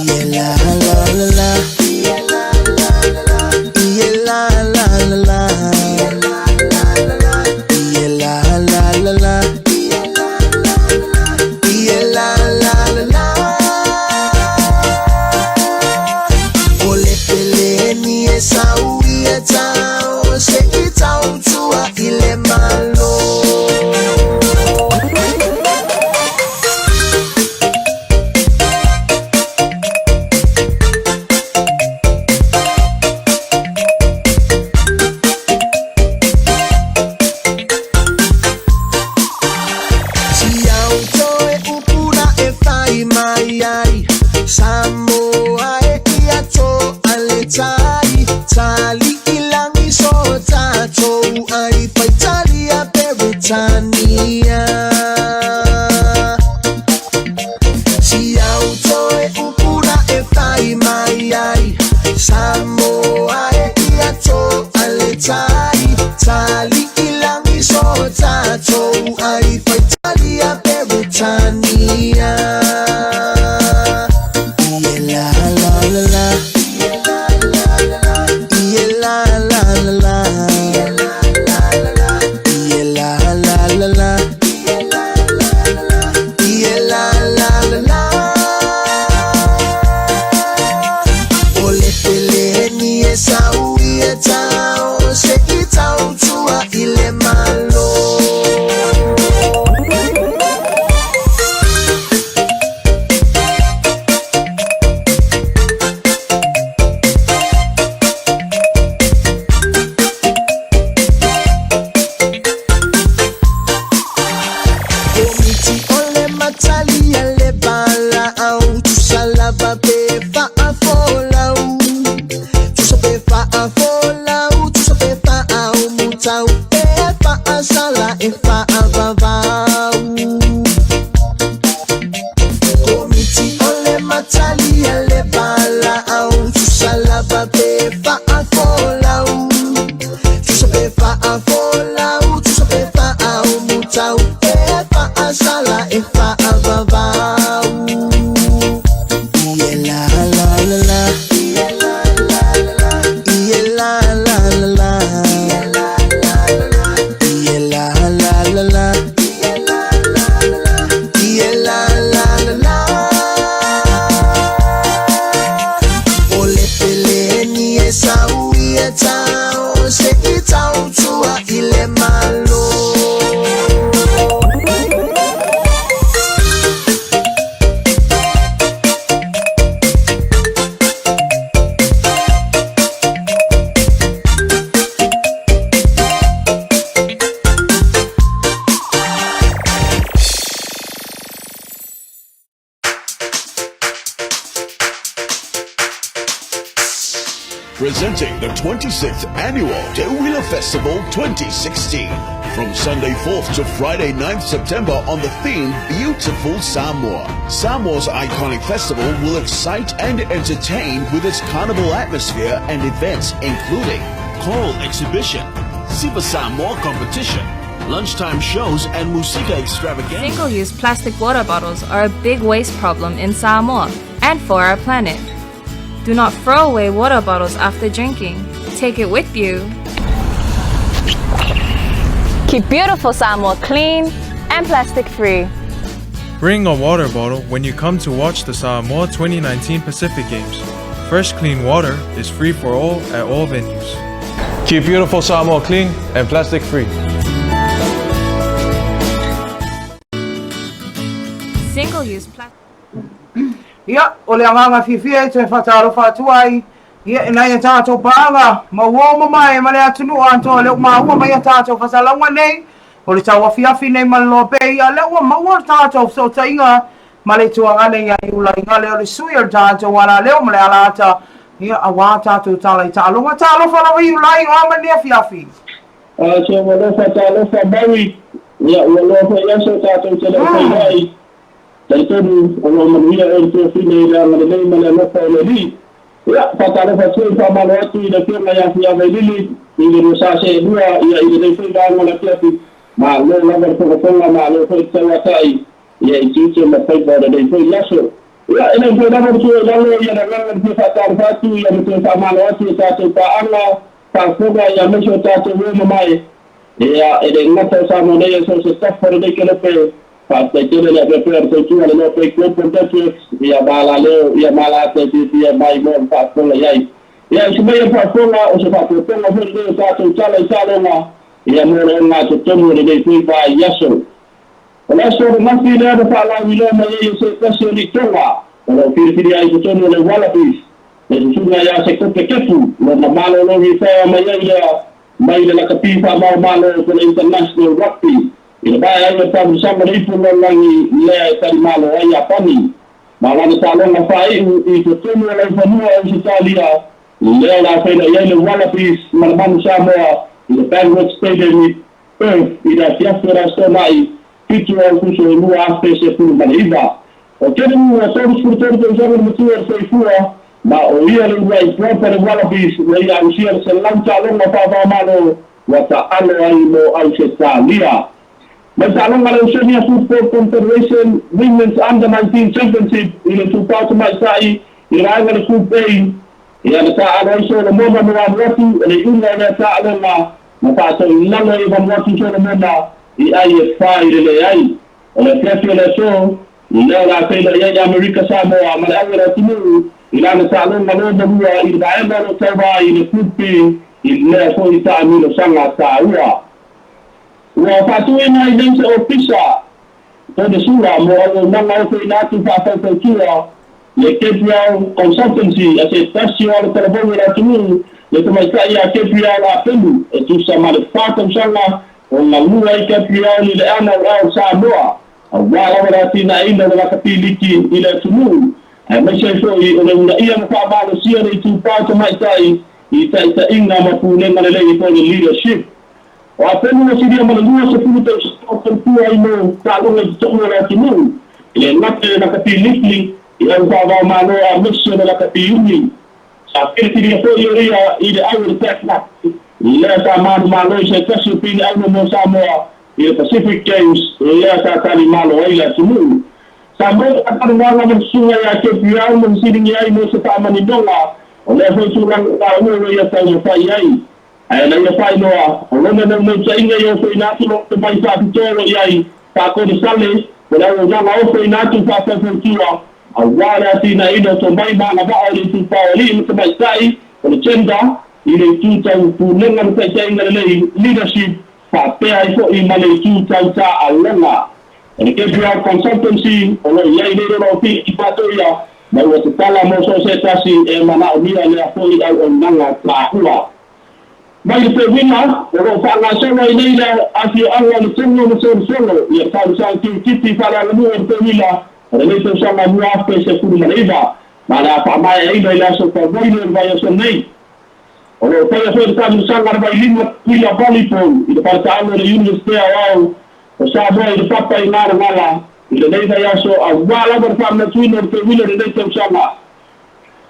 Ie la la la la Ie la la la la Ie la la la la Ie la la la la O le peleni e sau ia tau Se i tautua i le malo. Si au toe upuna e fai mai ai Samoa e ia to'a le tai Tali i lagi so tatou ai Faitalia Peretania Si au toe upuna e fai mai ai Samoa e ia to'a le tai Tali i lagi so tatou ai Faitalia Peretania Ie la la la la Ie la la la la Ie la la la la Ie la la la la O le peleni e sau ia tau Se i tautua i le malo. Komiti o le matali a le valaau Tusa lava pe faafolau Tusa pe faafolau Tusa pe faaumutau Pe faasala e faavavau Komiti o le matali a le valaau Tusa lava pe faafolau Tusa pe faafolau Tusa pe faaumutau Pe faasala e faavavau Ie la la la la Ie la la la la Ie la la la la Ie la la la la O le peleni e sau ia tau Se i tautua i le malo. Presenting the 26th Annual Teuila Festival 2016. From Sunday 4th to Friday 9th September on the theme Beautiful Samoa. Samoa's iconic festival will excite and entertain with its carnival atmosphere and events including coral exhibition, Siva Samoa competition, lunchtime shows and Musika extravaganza. Single-use plastic water bottles are a big waste problem in Samoa and for our planet. Do not throw away water bottles after drinking. Take it with you. Keep beautiful Samoa clean and plastic free. Bring a water bottle when you come to watch the Samoa 2019 Pacific Games. Fresh, clean water is free for all at all venues. Keep beautiful Samoa clean and plastic free. Single-use plastic. Ia, o le agaga fiafia e toe faatalofa atu ai, ia, i nai a tatou paaga ma ua uma mai ma le atunuu atoa, lea ua maua mai a tatou fasalauga nei, o le tauafiafi nei ma le loa pea, ia, lea ua maua le tatou fesootaiga ma le tuagane ia Iulai Gale o le sui o le tatou alaleo ma le alaata. Ia, auā tatou tala i taaloga. Talofa lava Iulai, o a mai lenei afiafi? A se ua alofa talofa Maui, ia ua loa foi aso tatou te le o feiloai. Talitonu o lo o manuia oe le tuafine i le agalelei ma le alofa o le Alii. Ia, faatalofa atu ai, faamalo atu i le Afioga ia Fiavailili i le 242, ia i lenei foi vaega o le afiafi. Malo lava le fogafoga, malo foi le tauatai, ia i tiute ma faiva o lenei foi aso. Ia, e le mafai lava ona tuu i lalo ia le agaga i le fia faatalofa atu, ia ma toe faamalo atu i a tatou paaga, faafofoga, ia aemaise o tatou uo mamae. Ia, e le gata o Samoa nei ae so o se tafa o lenei kelope. Faafetai tele le avea pea o le tautua a le Loa Pay Global Networks, ia ma la leo, ia ma la ata e fiafia mai mo le faafofoga i ai. Ia, i si mea ia faafofoga, o se faapopoga foi lenei o tatou tala i taaloga, ia mo le ogatotonu o lenei foi vaiaso. O le aso ananafi lea na faalauiloa mai ai e se tasi o Litoga o lo o filifili ai i totonu o le Wallabies, le susuga ia Sekope Kefu, lona malolo rifea mai ai lea mai le lakapi faamaomalo po le International Rugby i le vae ai o le taamilosaga o le Ipu Lalolagi lea e talimalo ai Iapani. Ma lana taaloga faaiu i totonu o laufanua o Ausetalia lea o le a feiloai ai le Wallabies ma le Manu Samoa i le Bankwest Stadium i Perth i le afiafi o le Aso Toonai 7 o Aokuso 2019. O Kefu ua 33 tausaga le matua o le soifua, ma o ia le uluai prop a le Wallabies ua ia ausia le 100 taaloga faava-o-Malo ua taalo ai mo Ausetalia. Mai taaloga a le Oceania Football Confederation Women's Under 19 Championship i le Itupa Tamaitai i le vaega o le Group A, ia na taaalo ai Solomona mo Vanuatu, o le iuga o lea taaloga na faatoilalo ai e Vanuatu Solomona i ai e fa i le leai. O le afiafi o le aso, lea o le a feiloai ai Amerika Samoa ma le au o le atunuu i lana taaloga lona lua i le vaega o lo o tauva ai i le Group B i lea foi taamilosaga taua. Ua faatuina ai nei se ofisa konesula mo auaunaga ofoina atu faafaufautua le Gabriel Consultancy a se tasi o alo talavou o le atunuu, le tamaitai ia Gabriel Apelu, e tusa ma le fa tausaga o galue ai Gabriel i le NRL Samoa, auā lava le atinaeina o le lakapi liki i le atunuu, aemaise ai foi o le uunaia ma faamalosia le itupa o tamaitai i taitaiga ma pulega lelei po o le leadership. O Apelu ua silia ma le 20 tausaga o tautua ai mo taaloga i totonu o le atunuu, e le gata i le lakapi liki, i au faava-o-Malo aemaise o le lakapi umi. Sa filifilia foi o ia i le au o le Black Rugby, lea sa manumalo i se tasi o pine auro mo Samoa i le Pacific Games lea sa talimalo ai le atunuu. Sa maua ka talanoaga ma le susuga ia Gabriel ma fesiligia ai mo se faamaninoga o lea foi tulaga taua ua ia taumafai ai. Ae na ia faailoa, o lona naunautaiga ia ofoina atu lona tomai faapitoa o lo o i ai, faakonesale, po o le auaunaga ofoina atu faafaufautua, aua le atinaeina o tomai ma agavaa o le itupa o alii ma tamaitai, o le gender, i le itu tau pulega ma taitaiga lelei, leadership, faapea ai foi ma le itu tau taaloga. O le Gabriel Consultancy o lo o i ai nei lona ofisa i Patoia, ma ua tatala mo so o se tasi e manaomia lea foi auaunaga taua. Mai le teuina, o lo o faagasolo ai nei le afioaga o Letogo ma Solosolo ia tausaga kirikiti faaleaganuu o le teuina o lenei tausaga 2019, ma le a faamaeaina i le aso Faraile o le vaiaso nei. O lo o faia foi le taamilosaga a le Vailima Tutuila Volleyball i le faletaalo o le Iunivesite Aoao o Samoa i le Papa i Galagala i lenei vaiaso aua lava le faamanatuina o le teuina o lenei tausaga.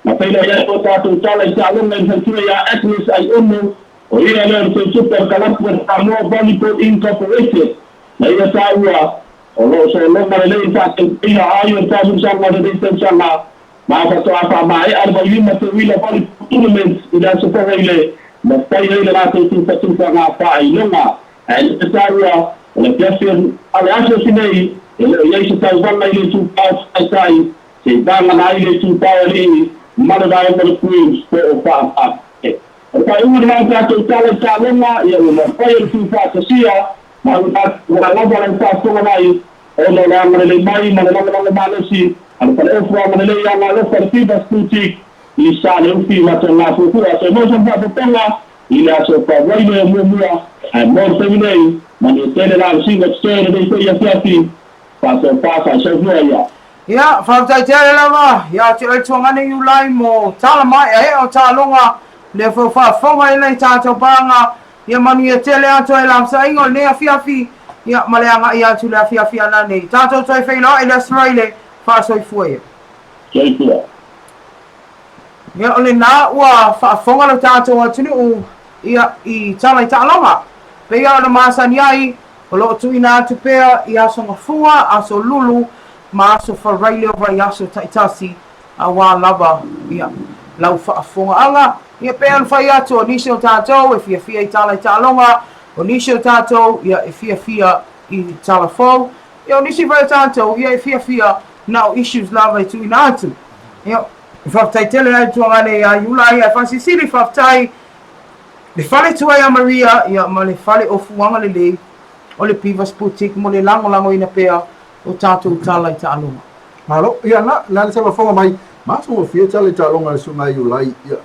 Na feiloai ai o tatou tala i taaloga i le faletua ia Agnes Aiono, o ia lea o le teutupe o le kalapu a le Samoa Volleyball Incorporated. Na ia taua, o lo o sologa lelei le faatautaia ai o le taamilosaga o lenei tausaga ma faatoa faamaea le Vailima Teuila Volleyball Tournament i le Aso Faraile ma fai ai le latou tufatufaga faailoga. Ae le taua, o le afiafi o le aso sinei, e le o i ai se tauvaga i le itupa o Taitai, se i vagana ai le itupa o Alii ma le vaega o le Queens po o Faavae. O le faaiuga lena o tatou tala i taaloga, ia ua mafai e le tuufaatasia ma ua lava lau faafofoga mai ona o le agalelei mai ma le lagolago malosi a le Faleofu Agalelei ia Galofa le Fivas Boutique i Saleufi ma Togafuafua. Toe maua sana faafofoga i le aso Faraile o muamua, ae mo le taimi nei, manuia tele la le siga totoe lenei foi afiafi, faatofa faasoifua ia. Ia, faafetai tele lava ia te oe Tuagane Iulai mo tala maeaea o taaloga, lea foi ua faafofoga i lenei tatou paaga. Ia manuia tele atu ai lamsaiga o lenei afiafi, ia ma le agai atu i le afiafi ananei. Tatou toe feiloai i le Aso Faraile, faasoifua ia. Soifua. Ia, o lena ua faafofoga lo tatou atunuu ia i tala i taaloga. Pei ona masani ai, O lo o tuuina atu pea i Aso Gafua, Aso Lulu ma Aso Faraile o vaiaso taitasi aua lava ia lau faafofogaaga. Ia pei ona fai atu, o nisi o tatou e fiafia i tala i taaloga, o nisi o tatou ia e fiafia i tala fou, ia o nisi foi o tatou ia e fiafia na o issues lava e tuuina atu. Ia, faafetai tele ai Tuagane ia Iulai ae faasilisili faafetai Le fale tuai a Maria ia ma le fale o Fuaga Lelei o le Beavers Boutique mo le lagolagoina pea o tatou tala i taaloga. Malo, ia na, na le faafofoga mai, matagofie tala i taaloga a le Susuga ia Iulai, ia,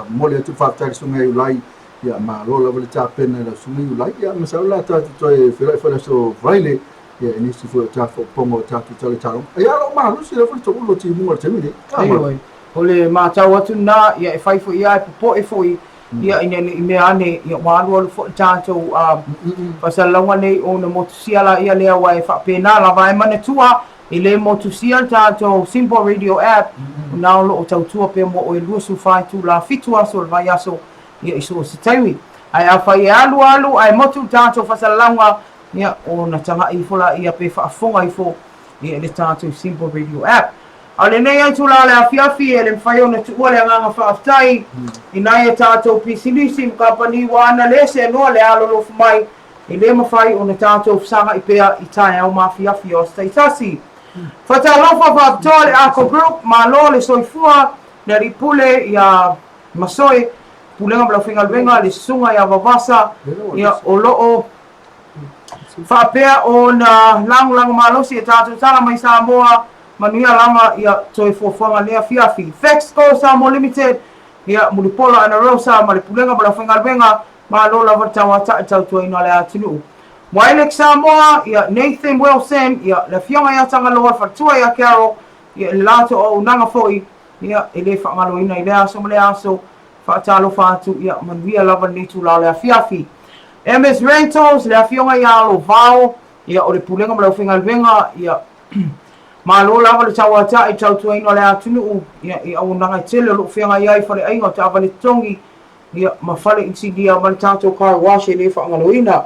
momoli atu le faafetai i le Susuga ia Iulai, ia, malo lava le tapena i lau Susuga Iulai, ia, masalo la tatou toe feiloai foi i le Aso Faraile, ia, i nisi foi o tafaopoga o tatou tala i taaloga. Ia, o lo o malosi lava le toulu o timuga i le taimi nei. Ioe, o le matau atu lena, ia e fai foi ia e popoe foi, ia ina ne i mea ane, ia ua alualu foi le tatou faasalalauga nei ona motusia laia lea, aua e faapena lava. Ae manatua, e le motusia le tatou Simple Radio App, o na o lo o tautua pea mo oe 24 itula, 7 aso o le vaiaso, ia i so o se taimi. Ae afai e alualu ae motu le tatou faasalalauga, ia ona tagai ifo laia pe faafofoga ifo ia i le tatou Simple Radio App. A o lenei itula o le afiafi, e le mafai ona tuua le agaga faafetai i nai a tatou pisinisi ma kamupani ua ana le seanoa le alolofu mai, e le mafai ona tatou fesagai pea i taeao ma afiafi o aso taitasi. Faatalofa faapitoa le Arco Group, malo le soifua, le Alii Pule ia Masoe, Pulega ma le Aufaigaluega, le Susuga ia Vavasa, ia o lo o faapea ona lagolago malosi e tatou tala mai Samoa, manuia lava ia toe fuafuaga nei afiafi. Fexco Samoa Limited, ia Mulipola Anarosa ma le Pulega ma le Aufaigaluega, malo lava le tauata'i tautuaina o le atunuu. Wilex Samoa, ia Nathan Wilson, ia le Afioga ia Tagaloa, le Faletua ia Carol, ia i le latou auaunaga foi, ia e le faagaloina i lea aso ma lea aso. Faatalofa atu, ia manuia lava lenei itula o le afiafi. MS Rentals, le Afioga ia Alovao, ia o le Pulega ma le Aufaigaluega, ia malo lava le tauata'i i le tautuaina o le atunuu, ia i auaunaga e tele o lo o feagai ai faleaiga o taavale totogi, ia ma fale inisinia ma le tatou car wash e le faagaloina.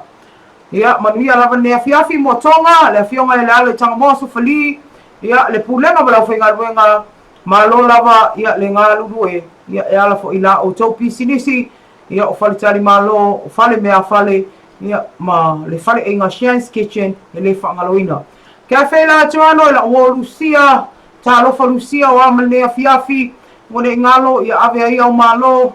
Ia manuia lava lenei afiafi mo Tonga, le Afioga ia Leala i Tagamoa Sofali, ia le Pulega ma le Aufaigaluega, Malo lava ia le galulue, ia e ala foi i la outou pisinisi, ia o faletalimalo, o fale meafale, ia ma le faleaiga Shan's Kitchen e le faagaloina. Cafe La Toano e la'u uo Lucia, talofa Lucia o a ma lenei afiafi, ua ne i galo ia ave ai au malo,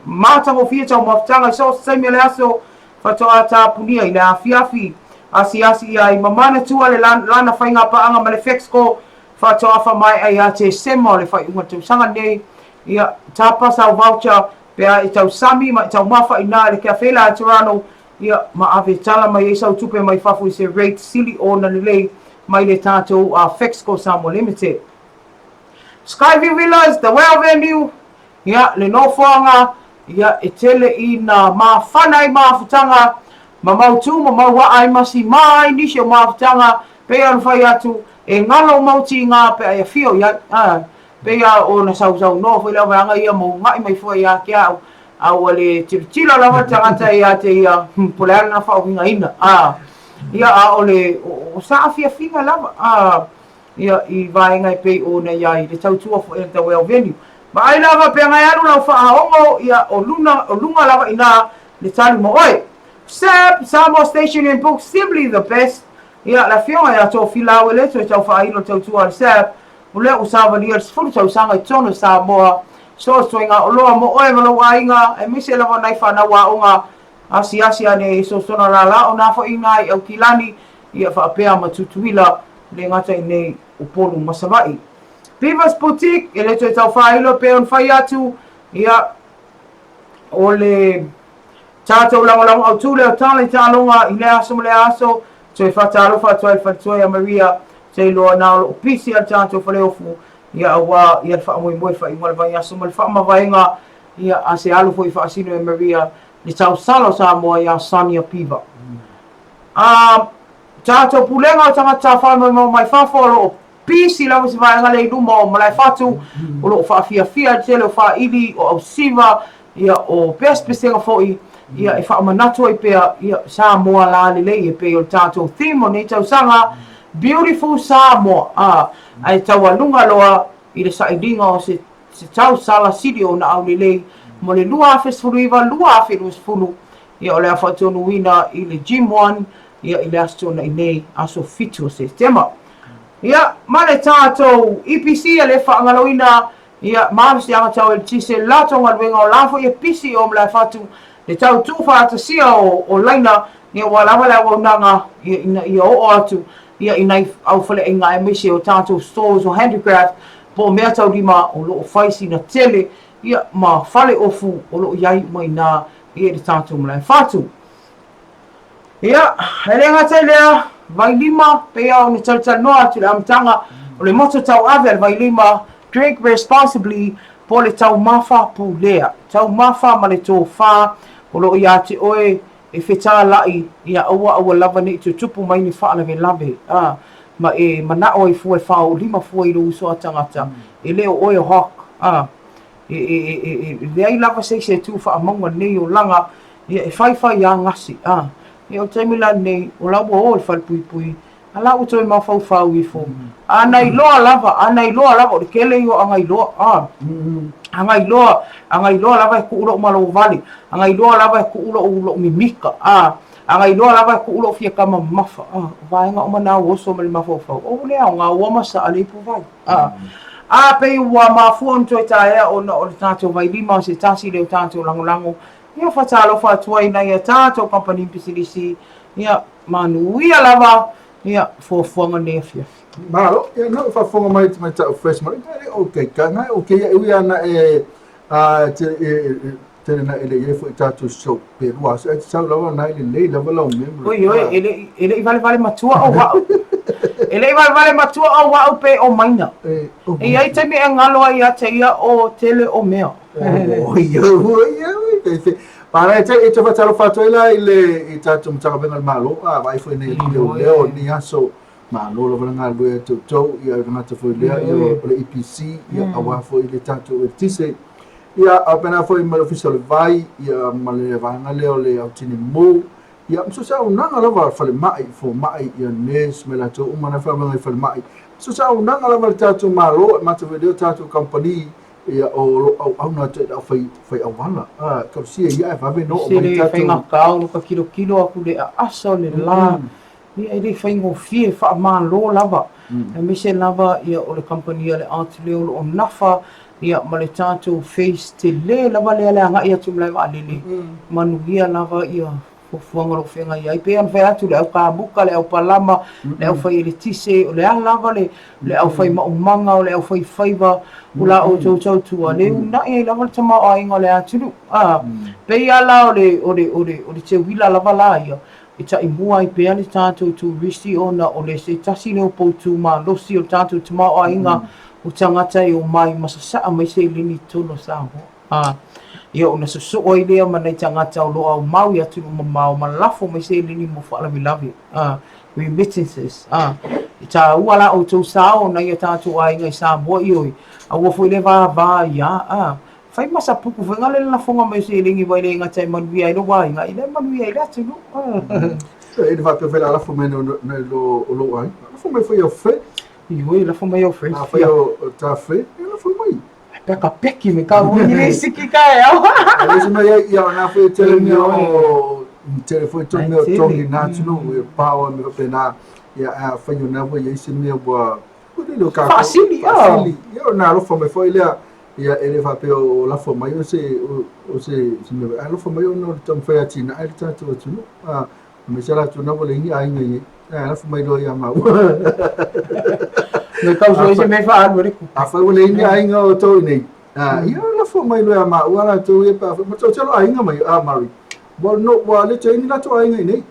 matagofie taumafataga i so o se taimi o le aso, faatoa tapunia i le afiafi. Asiasi ia i Mamanatua le lana faigapaaga ma le Fexco Faatoa faamaea ia Tesema o le faaiuga o le tausaga nei, ia, tapa sau voucher pe a e tausami ma e taumafa i ina i le Cafe la Toronto, ia, ma ave tala mai ai sau tupe mai fafo i se rate sili ona lelei mai le tatou Fexco Samoa Limited. Skyview Villas, The Well Venue, Ia, le nofoaga, ia, e tele ina mafana ai mafutaga, ma mautū ma mauaa ai ma simā ai nisi o mafutaga, pei ona fai atu, e ngalo mau tīgā pe a e afio i ai, ā, pei a ona sausaunoa foi lea vaega ia ma ugaʻi mai fua ia te au, a ua le tilotilo lava le tagata ia te ia, po o le a lana faauigaina, ā, ia, a o le, o saafiafiga lava, ā. Ia, i vaega e pei ona i ai le tautua foi a le Taueo Venue. Vaai lava pea ngai alu lau faaogo, ia, o luna, o luga lava inā le tali mo oe. Sab, Samoa Station and Books, simply the best. Ia, le afioga ia Tofila Ueleto e tau faailo le tautua a le Sab, o lea ua savalia le 10 tausaga i totonu o Samoa. So o se toaiga oloa mo oe ma lou aiga, aemaise lava nai fanau aoga asiasi ane i sosona lala o nā foi inā i Aukilani, ia faapea ma Tutuila, le gata i nei Upolu ma Savaii. Beavers Boutique, e le toe tau faailo pei ona fai atu, ia, o le tatou lagolago autū lea o Tala i Taaloga i lea aso ma lea aso, toe faatalofa atu ai i le faletua ia Maria, Seiloa na o loo pisi a le tatou faleofu ia aua ia le faamoemoe faaiuga o le vaiaso ma le faamavaega ia a se alo foi faasino e Maria le tausala o Samoa ia Sonia Piva. A tatou pulega o tagata tafāmoemoe mai fafo o loo pisi lava se vaega lea i luma o Malaefatu o loo faafiafia le tele o faili o ausiva ia o pesepesega foi ia e faamanatu ai pea ia Samoa la lelei e pei o le tatou theme o nei tausaga Beautiful Samoa a ae taualuga loa i le sailiga o se se tausala sili ona aulelei mo le 2019 2020 ia o le a faatonuina i le Gym One ia i le Aso Toonai nei aso 7 o Setema. Ia ma le tatou EPC e le faagaloina Ia, malosiaga tau eletise, latou galuega o la foi e pisi o Malaefatu, le tau tuufaatasia o, o laina, ia ua lava le auaunaga, ia, ina ia oo atu, ia, i nai aufaleaiga aemaise o tatou stores o handicraft, po o mea taulima o lo o fai sina tele, ia, ma fale ofu o lo o i ai uma i ina, ia, i le tatou Malaefatu. Ia, e le gata i lea, Vailima, pei lava ona talatalanoa atu i le amataga, o le moto tauave a le Vailima, Drink Responsibly, po o le taumafa pulea, taumafa ma le tofa o lo o ia te oe e fetalai, ia aua aua lava ne i tutupu mai ni faalavelave, a, ma e manao ai fua e faaoolima fua i lou uso a tagata, e le o oe o Hawk, a. E leai lava se isi e tu faamauga i lenei olaga, ia e faifai a gasi, a. Ia o le taimi la lenei, o la ua o i le falepuipui, a la ua toe mafaufau ifo. A na iloa lava, a na iloa lava, o le kele ia o Agailoa, a. Agailoa, Agailoa lava e kuu lou malovale, Agailoa lava e kuu lou, lou mimika, a. Agailoa lava e kuu lou fia kama mamafa, a. O vaega uma na ua oso mai le mafaufau, o le aoga ua masaa le ipuvai. A, a pei ua mafua ona toe taea ona o le tatou vailima o se tasi lea o tatou lagolago, ia faatalofa atu ai i nai a tatou kamupani pisinisi, ia manuia lava ia fuafuaga nei afiafi. Malo, ia na ou faafofoga mai i tamaitai o Fresh Mali, ngai le o keika, ngai o keia e ui ana e a te e tele na ele ia foi tatou show pe lua aso e te sau lava nai lelei lava lau memory. Oi oi, e le e le i valevale matua o wau. E le i valevale matua o wau pe o maina. E, e iai taimi e ngalo ai ia te ia o tele o mea. Oi oi oi, te Para e te e te whatalo whātua ila i le i tātou matangawega le malo, a vai foi nei i leo leo ni aso malo lava le galulue a toutou, ia le tagata foi lea, ia o le EPC, ia aua foi le tatou eletise, ia a faapena foi ma le Ofisa o le Vai, ia ma le vaega lea o le Au Tineimu, ia ma so o se auaunaga lava a le falemai, fomai, ia nurse ma i latou uma na faigaluega i falemai, ma so o se auaunaga lava a le tatou Malo, e matou foi lea o tatou kamupani, ia o lo o auauna atu i le aufai fai auala, a tausia ia ae vave ona oo mai tatou. Se le faigata o lo ka kilokilo aku le aasa o le la. Ia e le faigofie, faamalo lava, aemaise lava ia o le kamupani a le Art lea o lo o nafa ia ma le tatou face tele lava lea le agai atu i malae vaalele, manuia lava ia fuafuaga o lo o feagai ai. Pei ona fai atu le au kamuka, le au palama, le au fai eletise, o le a lava le, le au fai maumaga, o le au fai faiva, o la outou tautua, le uunai ai lava le tamaoaiga o le atunuu. A, pei lava la o le, o le, o le, o le teuila lava la ia, E taimua ai pea le tatou turisi ona o le se tasi lea o poutu malosi o le tatou tamaoaiga o tagata e omai ma sasaa mai seleni i totonu o Samoa. A, ia ona sosoo ai lea ma nai tagata o lo o aumau i atunuu mamao ma lafo mai seleni mo faalavelave, a, remittances, a. E taua la outou sao o nai o tatou aiga i Samoa, ioe, aua foi le vava ia, a. Fai ma sapuku foi ngale le lafoga mai o seleni wai le gata e manuia ai lou aiga, e le manuia ai le atunuu. E le faapea foi le a lafo mai nai lo o lou aiga. Lafo mai foi au friend. Ioe, lafo mai au friend. Afai o ta friend, e lafo mai. Pea ka peki me ka ui le siki ka e au. E se mai ai ia na foi tele mea o tele foi to mea o tongi nā atunuu e pao me faapena ia a fai o nā foi ia se mea ua Faasili, faasili. Ia ona alofa mai foi lea Ia, e le faapea o lafo mai o se, o se, se mea, ae alofa mai ona o le taumafai e atinae le tatou atunuu. A, aemaise latou na ua leai ni aiga i ai. Ae lafo mai loa ia maua. Me kau so se me whaalu e le kupe. Afai ua leai ni aiga o tou i nei, a, ia lafo mai loa ia maua latou ia pe afai, ma tou telo aiga mai, a Murray. Ua no, ua le toe i ni latou aiga i nei.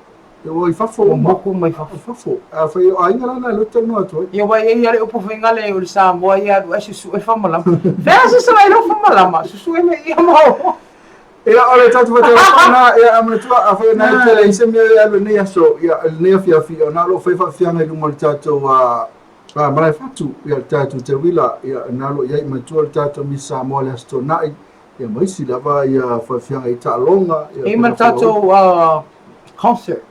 Ua i fafo Ua moku uma i fafo. I fafo. Afai o aiga la na e loto talanoa atu ai. Ia aua e i ai lava le upu faigale o le Samoa ia alu ae susue famalama. Fea susue ai lou famalama? Susue mea ia ma o. Ia, o le tatou faatalofa lena, ia, a manatua, afai o na e tele i se mea e alu i lenei aso, ia, i lenei afiafi, o na o lo o fai faafiafiaga i luma o le tatou malae fatu, ia, le tatou teuila, ia, na o lo o i ai, manatua le tatou Miss Samoa i le Aso Toonai, ia, ma isi lava ia faafiafiaga i taaloga, ia, E ma le tatou concert.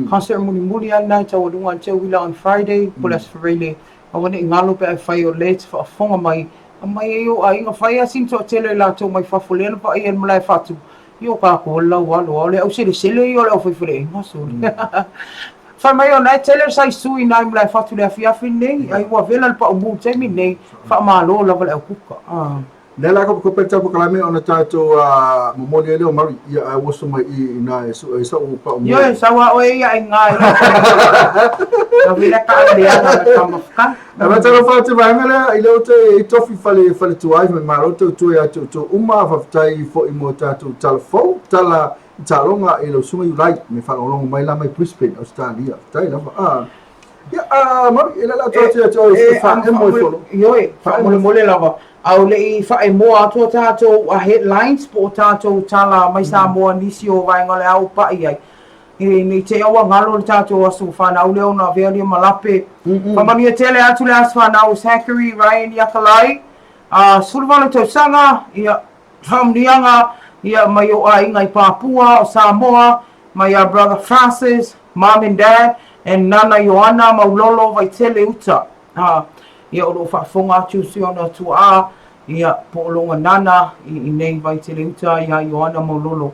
Concert mulimuli lava lena i taualuga a le teuila on Friday, po o le Aso Faraile, aua ne i galo pe a e fai o lea e te faafofoga mai, aumai ai ou aiga, fai lava sina toatele o i latou mai fafo lea na vaaia i le malae fatu, i o tatou le laualo a o le auselesele ia o le aufaifaleaiga, sole. Fai mai o na e tele le size 2 i ina i malae fatu i le afiafi lenei, ai ua vela le paumū i le taimi lenei, faamalo lava le aukuka. Lea la kope le tau polokalame ona tatou momoli ai lea o Mari ia ae oso mai i ina e sue sau pau mo. Ioe, sau a oe ia i ngā i Ka wila ka le ana me ka mafka. A ma talo fa te vaenga lea i leo te i tofi fale fale tuai me malo tau tue atu tu uma faafetai foi mo tatou tala fou tala i taaloga i lau susuga Iulai me faalogologo mai la mai Brisbane Australia faafetai lava ah Ia, a Mari, e le la atu atu atu e faaemo e folo. Ioe, faamolemole lava. A o le i faaemoa atu a tatou headlines po o tatou tala mai Samoa nisi o vaega o le a ou pai ai. E ne i te i ua galo le tatou aso fanau lea ona avea lea ma lape. Faamanuia tele atu le aso fanau o Zachary Ryan Iakalai, 18 tausaga, ia, faamanuiaga ia mai ou aiga i Papua, o Samoa, mai a brother Francis, mom and dad, and Nana Ioana Maulolo Vaitele Uta. Ha, ia o lo o faafofoga atu si ona tuaa, ia po o longa Nana i, i nei Vaitele Uta ia Ioana Maulolo.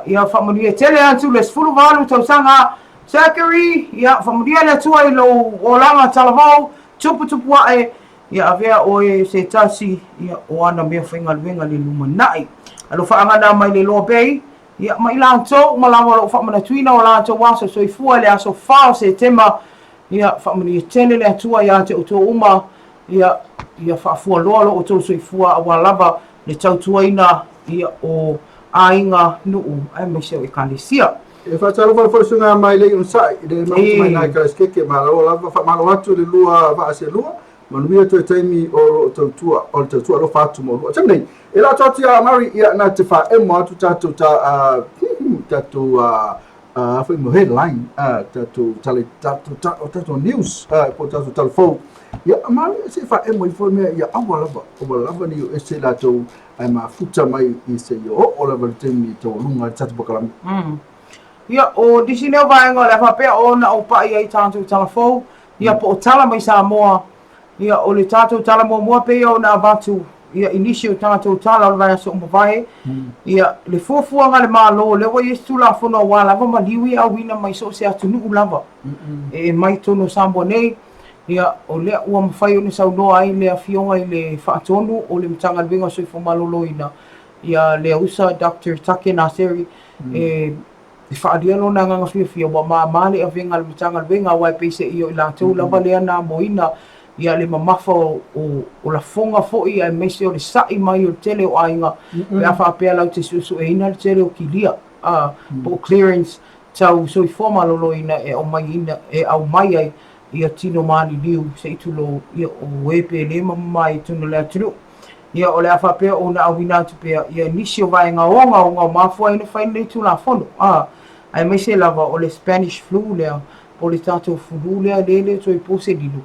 Ia faamanuia tele atu le 18 tausaga Zachary, ia faamanuia le Atua i lou olaga talavou, tuputupu ae, Ia avea oe se tasi ia, o ana mea faigaluega i le lumanai. Alofaaga na mai le Loa Bay, ia, ma i latou uma lava o lo o faamanatuina o latou aso soifua i le aso 4 o Setema, ia, faamanuia tele le Atua iā te outou uma, ia, ia faafualoa lo outou soifua aua lava le tautuaina, ia, o aiga, nuu, aemaise o Ekalesia. E faatalofa foi susuga mai lei onosai i le mafuta mai nai Karasikeke malo lava faamalo atu i le lua vaa se lua manuia toe taimi o lo o tautua o le tautua alofa atu mo lua taimi nei e la atu atu ia Mari ia na te faaemo atu tatou ta tatou foi mo headline tatou tale tatou tatou news po tatou tala fou ia Mari se faaemo ifo mea ia aua lava aua lava ni o ese latou ae mafuta mai i seia oo lava i le taimi e taualuga ai le tatou polokalame. Ia, o nisi nei o vaega o le a faapea ona ou paʻi ai tatou tala fou, ia po o tala mai Samoa, ia o le tatou tala muamua pei ona avatu ia i nisi o tatou tala o le vaiaso ua mavae, ia le fuafuaga a le Malo, lea ua i ai se Tulafono aua lava maliu ia auina mai so o se atunuu lava e mai totonu o Samoa nei. Ia, o lea ua mafai ona saunoa ai le Afioga i le Faatonu o le Matagaluega o Soifua Maloloina, ia Leausa Doctor Take Naseri, e faaalia lona agaga fiafia ua mama le avega a le Matagaluega aua e peiseai o i latou lava lea na amoina ia le mamafa o lafoga foi aemaise o le sa'i mai o le tele o aiga pe a faapea latou te suesueina le tele o kilia po o clearance tau soifua maloloina e aumai e aumai ai ia tino maliliu se i tulou ia o e pele ma mamae i totonu o le atunuu. Ia o le a faapea ona auina atu pea ia nisi o vaega ogaoga o mafua ai ona fai lenei Tulafono, a, aemaise lava o le Spanish Flu lea, po o le tatou fulu lea le le toe po se lilo,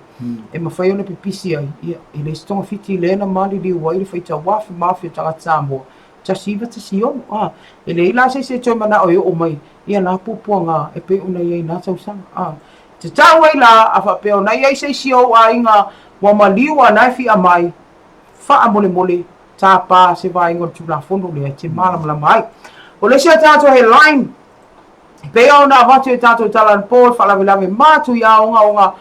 e mafai ona pipisi ai, ia, e le se togafiti lea na maliliu ai le faitau afe ma afe o tagata Samoa 1916, a, e leai la se isi e toe manao e oo mai ia la puapuaga e pei ona i ai i na tausaga, a. Te tau ai la, a faapea ona i ai se isi o ou aiga ua maliu a na e fia mai, faamolemole, tāpā se vaega o le Tulafono lea e te malamalama ai. O le isi a tatou headline, e pei ona avatu e tatou tala anapo le faalavelave matuia ogaoga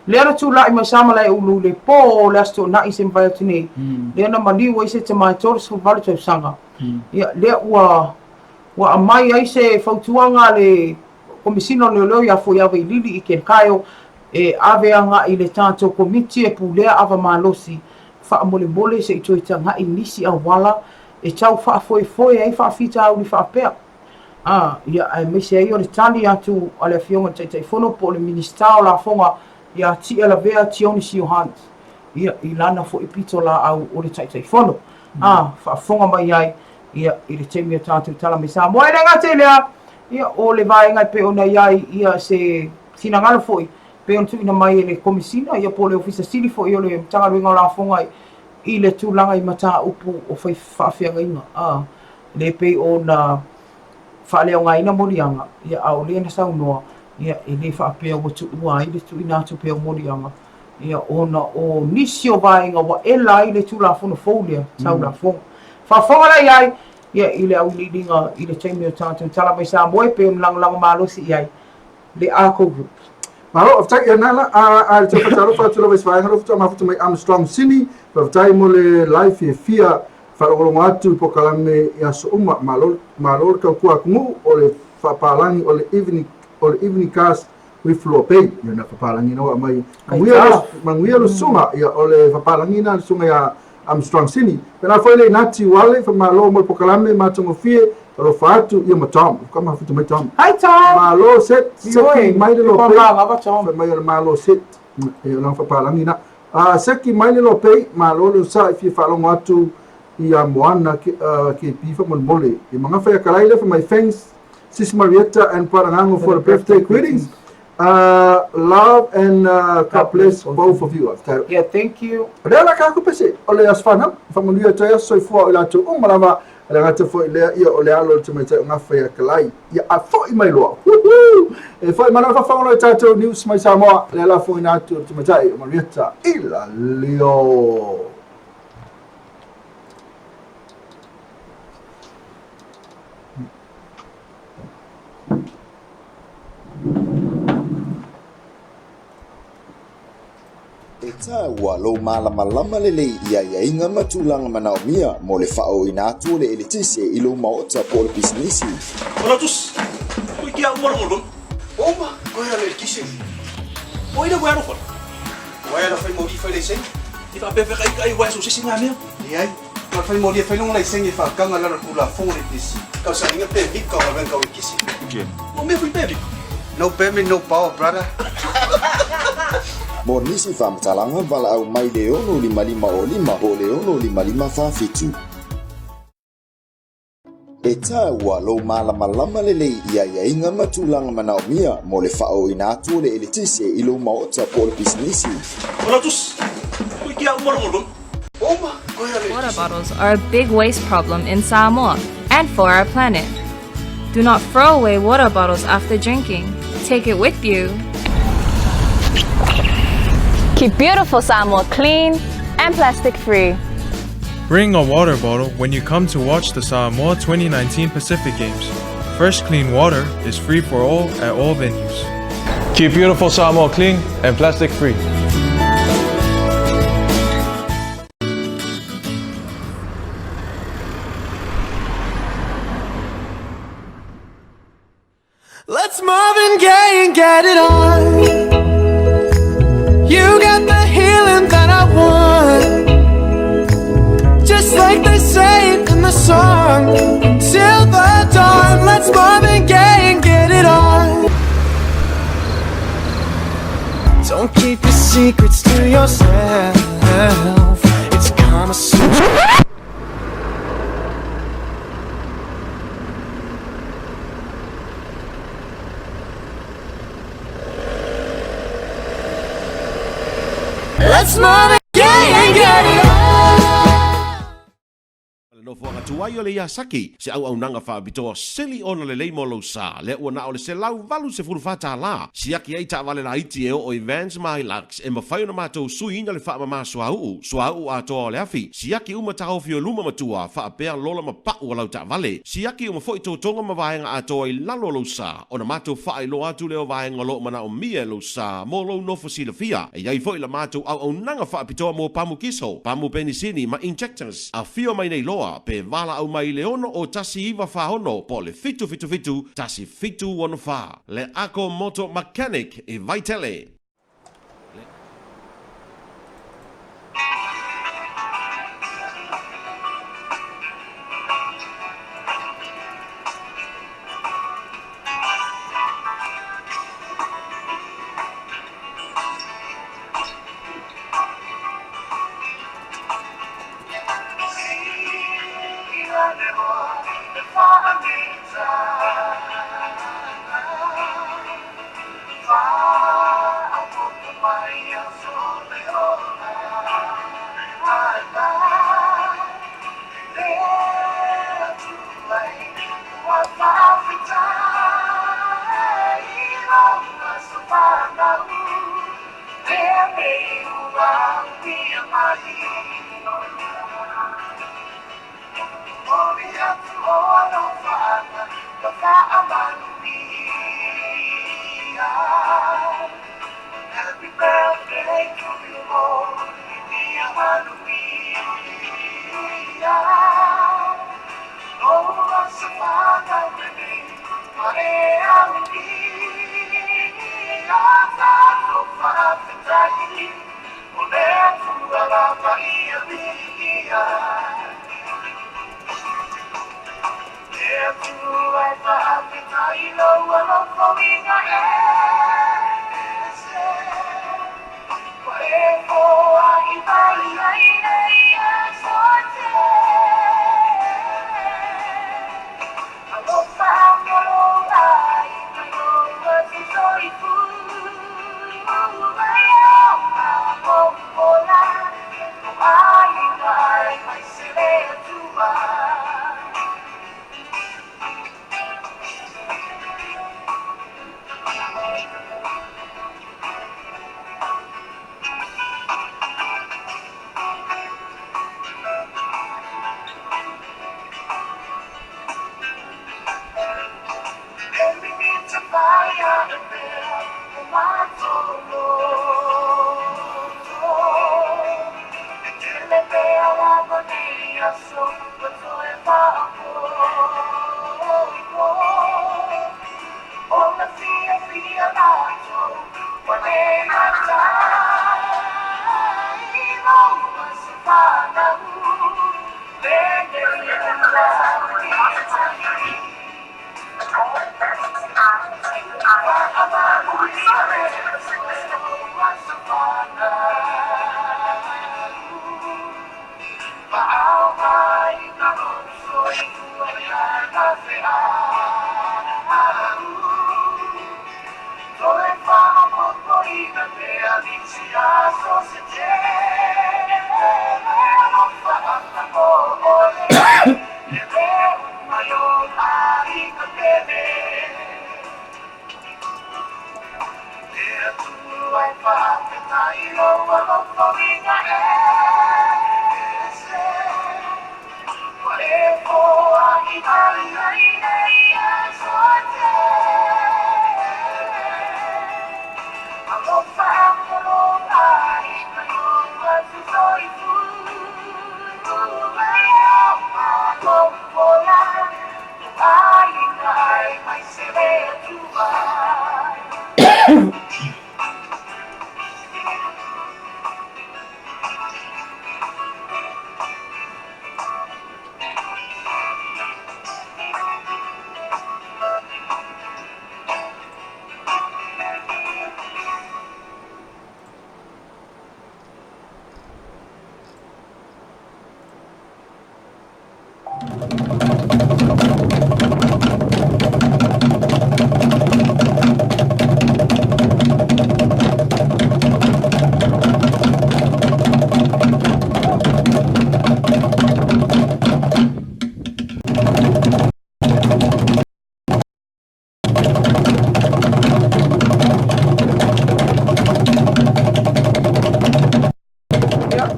lea na tulai mai Samalaeulu i le po o le Aso Toonai se mavae atu nei, lea na maliu ai se tama e 38 tausaga. Ia, lea ua ua aumai ai se fautuaga a le Komesina o Leoleo ia Fuiava Ilili i Ken Kaeo e ave agai i le tatou Komiti e pulea ava malosi faamolemole se i toe tagai nisi auala e tau faafoefoe ai faafitauli faapea. A, ia, aemaise ai o le tali atu a le Afioga i le Taitaifono po o le Minisita o Lafoga ia Tialavea Tioni Siohans, ia, i lana foi pitolaau o le Taitaifono. A, faafofoga mai ai, ia, i le taimi o tatou tala mai Samoa. E le gata i lea, ia, o le vaega e pei ona i ai, ia, se finagalo foi, pei ona tuuina mai e le Komesina, ia, po o le Ofisa Sili foi o le Matagaluega o Lafoga i le tulaga i mataupu o fai faafeagaiga, a, le pei ona faaleaogaina moliaga, ia, a o lea na saunoa, ia, e le faapea ua tuua ai le tuuina atu pea o moliaga, ia, ona o nisi o vaega ua ela ai le Tulafono fou lea tau lafoga. Faafofoga la i ai, ia, i le auiliiliga i le taimi o tatou tala mai Samoa e pei ona lagolago malosi i ai le ACO Group. Malo, faafetai ia Nala, a le tau faatalofa atu lava i se vaega lea faatoa mafuta mai Armstrong Sini, faafetai mo le live fiafia faalogologo atu i polokalame i aso uma, malo, malo le tautua atunuu, o le faapalagi o le evening, o le evening cast with Lope, ia na faapalagi na ua aumai, manuia, manuia le susuga, ia o le faapalagi na le susuga ia Armstrong Sini. Pena foi le Nati Wale, faamalo mo le polokalame matagofie, alofa atu ia ma Tom. Ka mafuta mai Tom. Hi Tom. Malo set, seki mai le Lope. Fai mai o le malo set. E o lana faapalagi na. Seki mai le Lope, malo le usa i fia faalogo atu ia Moana ke, ke pi faamolemole. I magafa ia kalai le fai mai thanks Sis Marietta and Brother Ngango for the birthday greetings. Love and God bless both of you. Yeah, thank you. O lea la ka aku pese, o le aso whanau, whamanuia atu ai aso soifua o i latou uma lava, e le gata foi lea, ia o le alo o le tamaitai o Gafa ia Kalai, ia a foi mai loa. Woohoo! E foi mai loa whawhangono i tātou news mai Samoa, lea la foina atu o le tamaitai o Marietta i la leo. E taua lou malamalama lelei i aiaiga ma tulaga manaomia mo le faaooina atu o le eletise i lou maota po o le pisinisi. Olatus, koe ki a uma rongo rongo. Uma, koe a le eletise. O ina koe alofa. Wai ala whai mauri whai laisenge. I whaapea kai kai wai so sisi ngā mea. Leai, ma whai mauri e whai longa laisenge e whaakanga lalo tulafono le pisi. Kau sa inga pe vip kau alwen kau e kisi. O mea fui pe vip. No permit no power brother. Mo nisi faamatalaga, valaau mai le 6 5 o 5 po o le 6 5 5 4 7. E taua lou malamalama lelei i aiaiga ma tulaga manaomia mo le faaooina atu o le eletise i lou maota po o le pisinisi. Water bottles are a big waste problem in Samoa and for our planet. Do not throw away water bottles after drinking. Take it with you. Keep beautiful Samoa clean and plastic free. Bring a water bottle when you come to watch the Samoa 2019 Pacific Games. Fresh, clean water is free for all at all venues. Keep beautiful Samoa clean and plastic free. Let's Marvin Gaye and get it on. You got the healing that I want. Just like they say in the song. Till the dawn, let's Marvin Gaye and get it on. Don't keep your secrets to yourself. It's Kama Sutra. Let's Marvin Gaye and get it on. Le nofoaga tuai o le Yasaki, se auaunaga faapitoa sili ona lelei mo lou sa, lea ua na o le $184. Siaki ai taavale laiti e oo i Vans ma Hilux e mafai ona matou suiina le faamama suauu, suauu atoa o le afi, siaki uma taofi o luma ma tua, faapea lola ma pau o lau taavale. Siaki uma foi totoga ma vaega atoa i lalo o lou sa, ona matou faailoa atu lea o vaega o lo o manaomia e lou sa mo lou nofo silafia. E i ai foi la matou auaunaga faapitoa mo pamu kiso, pamu penisini ma injectors. Afio mai nei loa, pe valaau mai i le 6 o 1 9 4 6 po o le 7 7 7 1 7 6 4. Le Ako Moto Mechanic i Vaitele.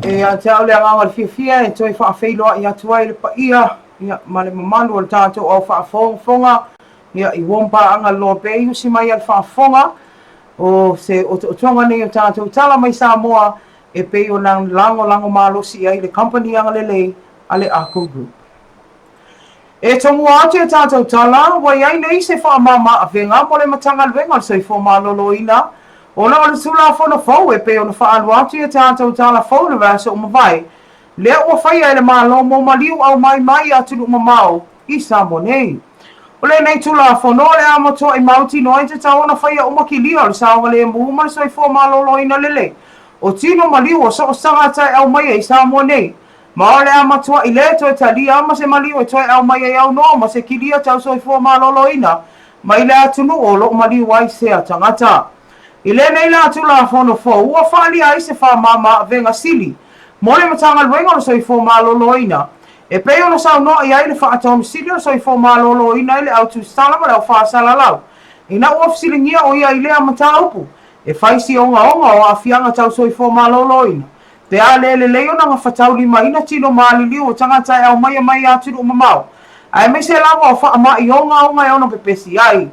E ia te au le agaga o le fiafia e toe faafeiloai atu ai le paia ia, ma le mamalu o le tatou au faafogafoga ia, i uo paaga loa pea i usi mai a le faafofoga o se otootoga nei o tatou tala mai Samoa e pei ona lagolago malosi i ai le Kamupani Agalelei a le Ako Group. E tomua atu e tatou tala, ua i ai nei se faamama-avega mo le Matagaluega o le Soifua Maloloina ona o le Tulafono fou e pei ona faalua atu i a tatou tala fou i le vaiaso ua mavae, lea ua faia e le Malo mo maliu aumaimai i atunuu mamao i Samoa nei. O lenei Tulafono o le a matuai mautinoa e tatau ona faia uma kilia o le saogalemu ma le soifua maloloina lelei o tino maliu o so o se tagata e aumaia i Samoa nei Ma o le a matuaʻi le toe talia ma se maliu e toe ʻau mai ai aunoa ma se kilia tau soifua maloloina mai le atunuu o loo maliu ai sea tagata. I lenei la Tulafono fou ua faaalia ai se faamama-avega sili mo le Matagaluega o le Soifua Maloloina e pei ona saunoa i ai le Faatonu Sili o le Soifua Maloloina i le au tusitala ma le au faasalalau ina ua fesiligia o ia i lea mataupu e fai si ogaoga o aafiaga tau soifua maloloina Pe a le lelei ona gafataulimaina tino maliliu o tagata e aumaia mai i atunuu mamao, aemaise lava o faamai ogaoga e ono pepesi ai.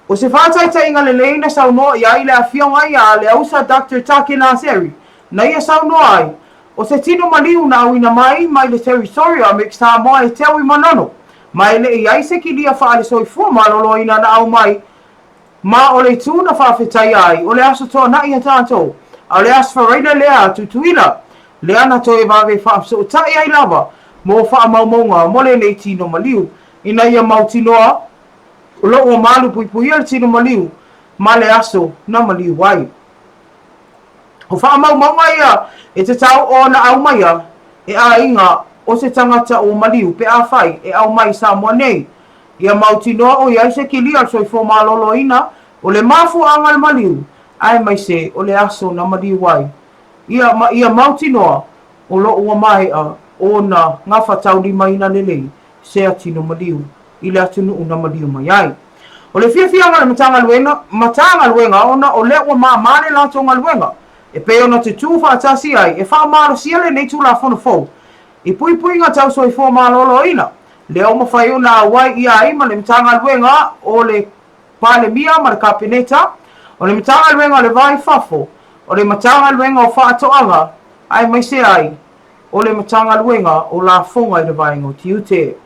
O se faataitaiga lelei na saunoa i ai le afioga ia Leausa Doctor Take Naseri, na ia saunoa ai, o se tino maliu na auina mai mai le Territory o Amerika Samoa e teu i Manono, ma e le i ai se kilia faale-soifua maloloina na aumai Ma o le itu na faafetaia ai, o le Aso Toonai a tatou, a o le Aso Faraile lea a Tutuila, lea na toe vave faafesootai ai lava mo faamaumauga mo lenei tino maliu, ina ia mautinoa o lo o ua malupuipuia le tino maliu ma le aso na maliu ai. O faamaumauga ia e tatau ona aumaia e aiga o se tagata ua maliu pe afai e aumai i Samoa nei. Ia mautinoa o i ai se kilia o le soifua maloloina o le mafuaaga o le maliu aemaise o le aso na maliu ai ia ma ia mautinoa o lo o ua maea ona gafataulimaina lelei sea tino maliu i le atunuu na maliu mai ai. O le fiafiaga o le Matagaluega, Matagaluega ona o lea ua māmā le latou galuega e pei ona tutū faatasi ai e faamalosia lenei Tulafono fou i puipuiga tau soifua maloloina, lea ua mafai ona auai ʻia ai ma le Matagaluega o le Palemia ma le Kapeneta, o le Matagaluega o le Va i Fafo, o le Matagaluega o Faatoaga, aemaise ai o le Matagaluega o Lafoga i le Vaega o Tiute.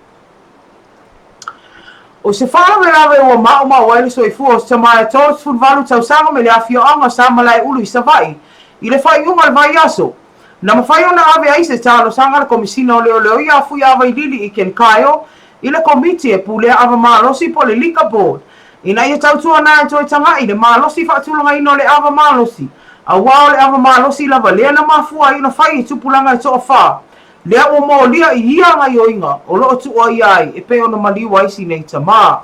O se faalavelave ua maumau ai le soifua o se tama e 38 tausaga mai le afioaga o Samalaeulu i Savaii i le faaiuga o le vaiaso. Na mafai ona ave ai se talosaga a le Komesina o Leoleo ia Fuiavailili i Ken Kyle i le Komiti e Pulea Ava Malosi po o le Liquor Board ina ia tautuana e toe taga'i le malosi faatulagaina o le ava malosi aua o le ava malosi lava lea na mafua ai ona fai e tupulaga e toafa lea ua molia i ia gaioiga o lo o tuuaia ai e pei ona maliu ai si nei tama.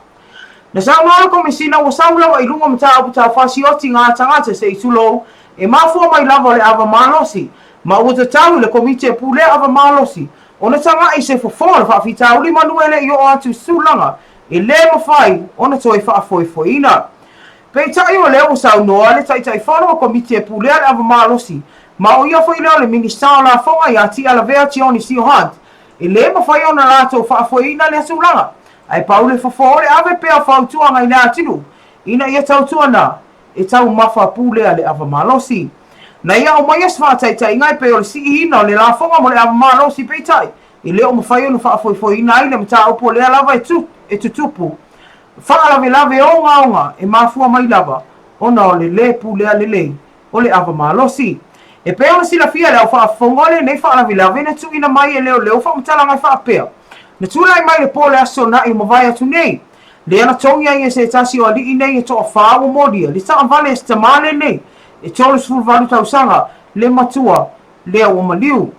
Na saunoa le Komesina ua sau lava i luga mataupu tau fasioti gā tagata se i tulou e mafua mai lava o le ava malosi ma ua tatau i le Komiti e pulea ava malosi ona taga'i se fofo o le faafitauli manu e le i oo atu i se tulaga e lē mafai ona toe faafoefoeina. Peitai o lea ua saunoa le Taitaifono o Komiti e pulea le ava malosi ma o ia foi lea o le Minisita o Lafoga ia Tialavea Tionisio Hunt e lē mafai ona latou faafoeina lea tulaga ae pau le fofo o le ave pea o fautuaga i le atunuu ina ia tautuana e taumafa pulea le ava malosi. Na ia aumaia se faataitaiga e pei o le siiina o le lafoga mo le ava malosi peitai e le o mafai ona faafoefoeina ai le mataupu o lea lava e tutupu faalavelave ogaoga e mafua mai lava ona o le lē pulea lelei o le ava malosi. E pei ona silafia e le au faafofoga o lenei faalavelave na tuuina mai e leoleo faamatalaga e faapea, Na tulai mai le po o le Aso Toonai ua mavae atu nei, lea na togi ai e se tasi o alii nei e toafa ua molia le taavale a se tamā lenei e 38 tausaga le matua lea ua maliu.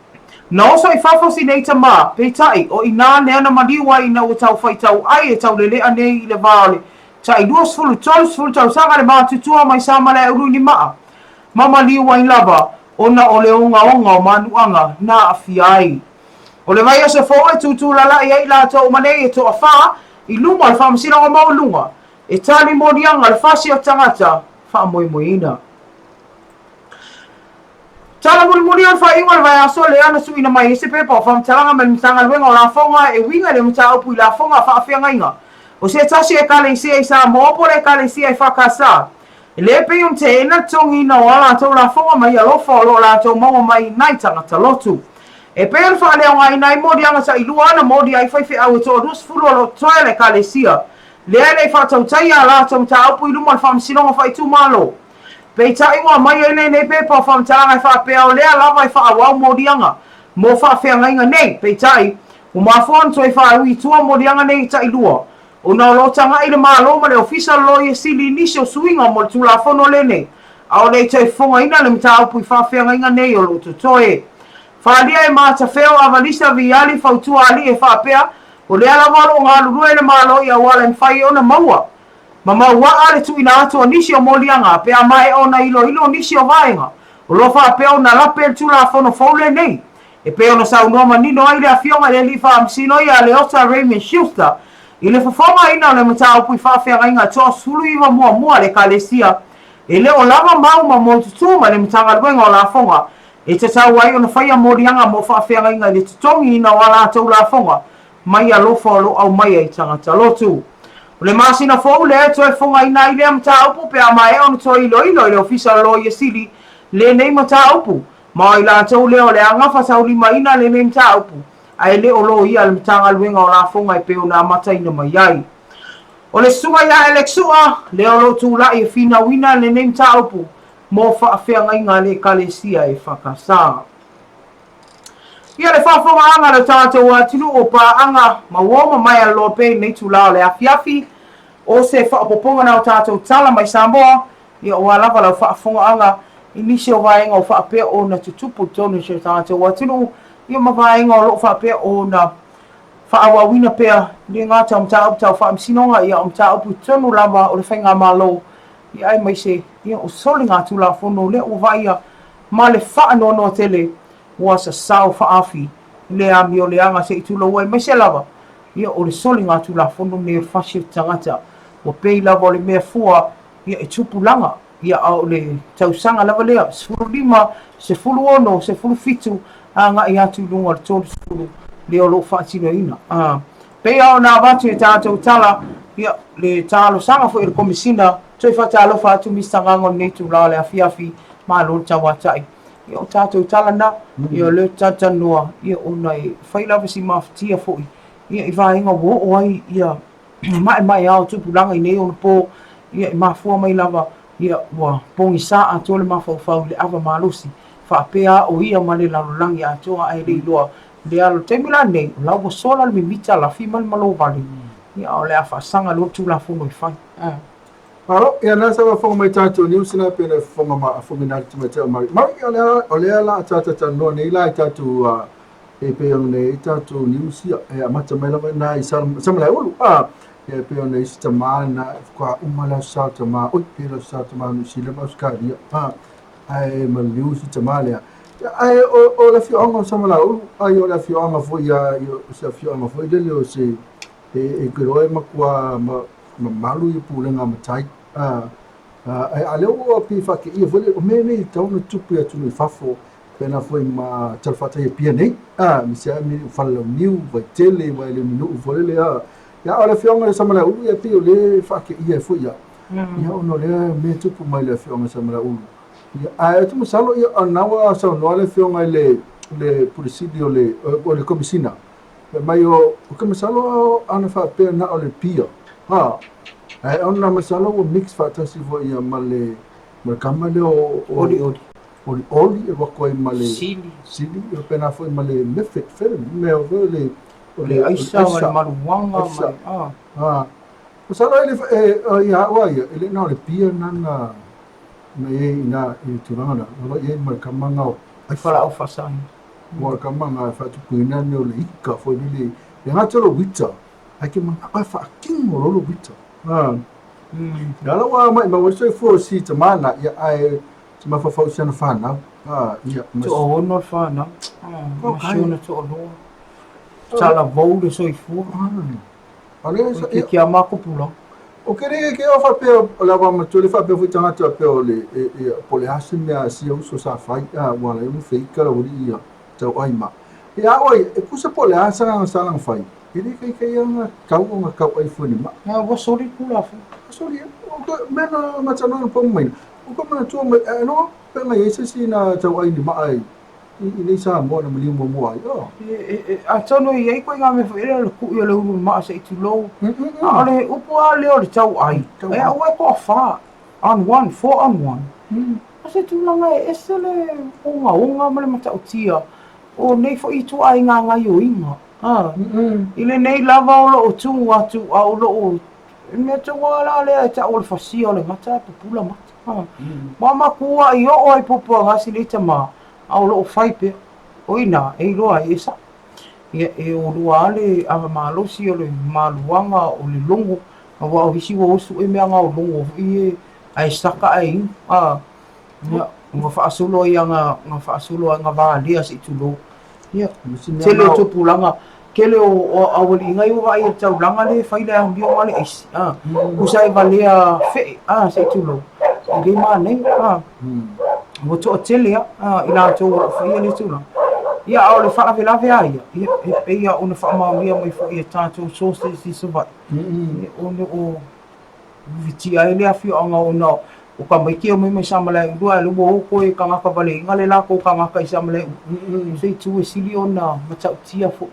Na oso i fafo si nei tamā, peitai, o inā lea na maliu ai ina ua tau faitau ai e taulele'a nei i le va o le tai 20, 30 tausaga le matutua mai Samalaeulu i Limaa, ma maliu ai lava ona o le ogaoga o manuaga na aafia ai. O le vaiaso fou e tūtūlala'i ai latou uma nei e toafa i luma o le Faamasinoga Maualuga e tali moliaga le fasi o tagata faamoemoeina. Tala mulimuli o le faaiuga o le vaiaso lea na tuuina mai ai se pepa o faamatalaga mai le Matagaluega o Lafoga e uiga i le mataupu i lafoga a faafeagaiga o se tasi o Ekalesia i Samoa po o le Ekalesia EFKS. E le pei ona teena le totogiina o a latou lafoga mai alofa o lo o latou maua mai i nai tagata lotu. E pei ona faaleaogaina ai moliaga tailua na molia ai faifeau e toa 20 o lo o totoe a le Ekalesia lea e le i faatautaia a latou mataupu i luma o le Faamasinoga Faaitumalo. Peitai ua aumai ai lenei pepa o faamatalaga e faapea o lea lava e faaauau moliaga mo faafeagaiga nei. Peitai, ua mafua ona toe faaiu i tua moliaga nei e tailua, ona o lo o tagai le Malo ma le Ofisa o le Loia Sili i nisi o suiga mo le Tulafono lenei, a o le i toe fofogaina le mataupu i faafeagaiga nei o lo o totoe. Faaalia e Matafeo Avalisa Viali fautua alii e faapea, o lea lava o lo o galulue le Malo i auala e mafai ai ona maua ma mauaa le tuuina atu o nisi o moliaga pe a maea ona iloilo nisi o vaega o lo o faapea ona lape le Tulafono fou lenei, e pei ona saunoa manino ai le Afioga i le Alii Faamasino ia Leota Raymond Schuster i le fofogaina o le mataupu i faafeagaiga 39 muamua a le Ekalesia e le o lava mau ma maututu mai le Matagaluega o Lafoga e tatau ai ona faia moliaga mo faafeagaiga i le totogiina o a latou lafoga mai alofa o lo o aumaia i tagata lotu. O le masina fou lea e toe fofogaina ai lea mataupu pe a maea ona toe iloilo e le Ofisa o le Loia Sili lenei mataupu, ma o i latou lea o le a gafataulimaina lenei mataupu ae le o loia a le Matagaluega o Lafoga e pei ona amataina mai ai. O le Susuga ia Alex Su'a lea o lo o tulai e finauina lenei mataupu mo faafeagaiga a le Ekalesia EFKS. Ia le faafofogaaga a lo tatou atunuu o paaga ma uo ma mae aloloa pea i lenei itula o le afiafi. O se faaopoopoga na o tatou tala mai Samoa, ia aua lava lau faafofogaaga i nisi o vaega o faapea ona tutupu i totonu o si o tatou atunuu, ia ma vaega o lo o faapea ona faaauauina pea, e le gata o mataupu tau faamasinoga, ia o mataupu i totonu lava o le Faigamalo, ia aemaise ia o soligatulafono lea ua vaaia ma le faanoanoa tele ua sasao faaafi le amioleaga se i tulou aemaise lava ia o le soligatulafono lenei o le fasi o le tagata ua pei lava o le mea fua ia e tupulaga ia a o le tausaga lava lea 15, 16, 17 agai atu i luga o le 30 lea o lo o faatinoina. A pei lava ona avatu i tatou tala ia le talosaga foi a le Komesina toe faatalofa atu Mister Gago i lenei itula o le afiafi, malo le tauatai. Ia o tatou tala na, ia o lea ou te talatalanoa, ia ona e fai lava si mafatia foi ia i vaega ua oo ai ia maemaea o tupulaga i nei onapo, ia e mafua mai lava ia ua pogisa atoa le mafaufau i le ava malosi faapea o ia ma le lalolagi atoa ae le iloa le alo. Taimi la lenei, o la ua sola le mimita lafi ma le malovale, ia a o le a faasaga loa le Tulafono e fai. Malo, ia na sa fofoga mai tatou news na pe na fofoga ma fofoga na te mate mai. Mai o lea o lea la ta ta no nei la tatou a e pe o nei tatou news ia e amata mai lava na i sa sa mala ulu a e pe o nei si tama na kwa uma la sa tama oi pe la sa tama nu si la ma Australia a ai ma news si tama lea ai o o la fioanga sa mala ulu ai o la fioanga foi ia o se fioanga foi le o se e e ke roe ma kwa ma mamalu i pulega a matai. A a lea ua pei faateia foi le, o mea nei e tatau ona tupu i atunuu i fafo, pena foi ma talafatai Apia nei, aemaise lava mea o Falelauniu, Vaitele, Vaeleuninu'u foi lele, a. Ia, a o le afioaga ia Samalaeulu, ia pei o lea e faateia ai foi ia, ia ona o lea mea e tupu mai i le afioaga o Samalaeulu. Ia, ae ou te masalo, ia, o lena ua saunoa le afioga i le, le Pule Sili o le, o le Komesina, Fai mai o, o ke masalo ana faapea na o le pia. Ha. Ae ona masalo ua mix faatasi foi ia ma le ma le kama lea o oli oli. Oli oli e wako ai ma le sili. Sili e pena foi ma le methamphetamine mea foi le o le aisa ma le maluaga ma le a. Ha. Masalo e le e ia ua ia e le na o le pia nana na i na i tulaga na. O lo i ai ma le kama nga o aisa. Falaau faasaina. Ua ka manga e faatupuina mea o le ika foi lele. E gata o le wita, ae ke manao e faakino loa le wita. Ha. Ia la ua maimau ai le soifua o si tama na, ia ae te mafaufau i si ana whanau. Ha, ia. Toaono le whanau. Ma si ona toaloa. Talavou le soifua. O ke kia makopula. O ke le ke o faapea o le ava matua le faapea foi tagata faapea o le e, e, po o le a se mea a sia uso sa fai a ua ala ai ona feika le aualii ia tauai ma. Ia a oe, e kusa po o le a sa sa lana fai, e le kaikai ana kau o nga kauai fua ni maa. A ua soli le Tulafono. Ua soli e. O ka mea na matanoa na pomo mai, o ka manatua mai, e no, pe na i ai se isi na tauai ni maa i, i nei Samoa na maliu muamua ai. Oh. Atonu e i ai koe ngā mea foi lea o le kuʻi o le ulu maa se i tulou. A o le upu lava lea o le tauai, e aua e toafa, on one, four on one. O se tulaga e ese le ogaoga ma le matautia o nei foi ituaiga gaioiga. I lenei lava o lo o tū atu a o lo o mea tonu lava la lea e tau o le fasia o le gata e pupula mata. Ua makua i oo ai puapuaga si nei tama, a o lo o fai pea. O ina, e iloa ai e sa'o. Ia, e olua lava le ava malosi o le maluaga o le logo, aua o isi ua osu e mea ga o logo foi e ae saka ae inu. A, ia, ua faasolo ai aga, ga faasolo ai ga valea se i tulou. Ia, tele o tupulaga, tele o, o aualiiga ia ua vaai i le taulaga lea e fai le amio ma le aisi. A, kusa e valea fee, a, se i tulou, e le manaia. A, ua toatele a, i latou o lo o faia lea tulaga. Ia, a o le faalavelave lava ia, ia, e pei lava ona faamaonia mai foi e tatou sources i Savaii, ia, ona o vitia ai le afioaga ona o tamaiti e omai mai Samalaeulu a o lea ua o toe tagata valeiga le latou tagata i Samalaeulu. Se itu e sili ona matautia foi.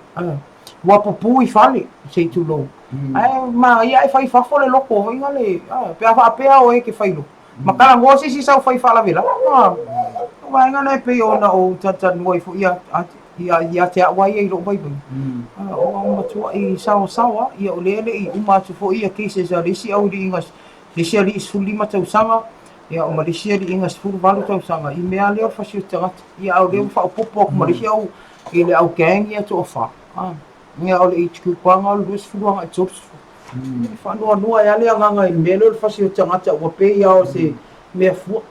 Ua pupū i fale, se i tulou. Ae manaia ae fai i fafo le loko foi le, pe a faapea oe e te fai loko, ma talanoa se isi sau fai faalavelave. O vaega na e pei ona ou talatalanoa ai foi ia. Ia, ia te au a ia i lou vaivaiga, ua matuai saoasaoa, ia o lea e le i uma atu foi ia cases a le isi auiliiga, le isi alii 15 tausaga, ia ma le isi aliiga 18 tausaga i mea lea o le fasi o tagata. Ia a o lea ua faaopoopo atu ma le isi au i le au gang ia e toafa. Ia o le age group lava o le 20 agai i le 30. E faanoanoa ai lava le agaga i le mea lea o le fasi o tagata ua pei lava o se mea fua.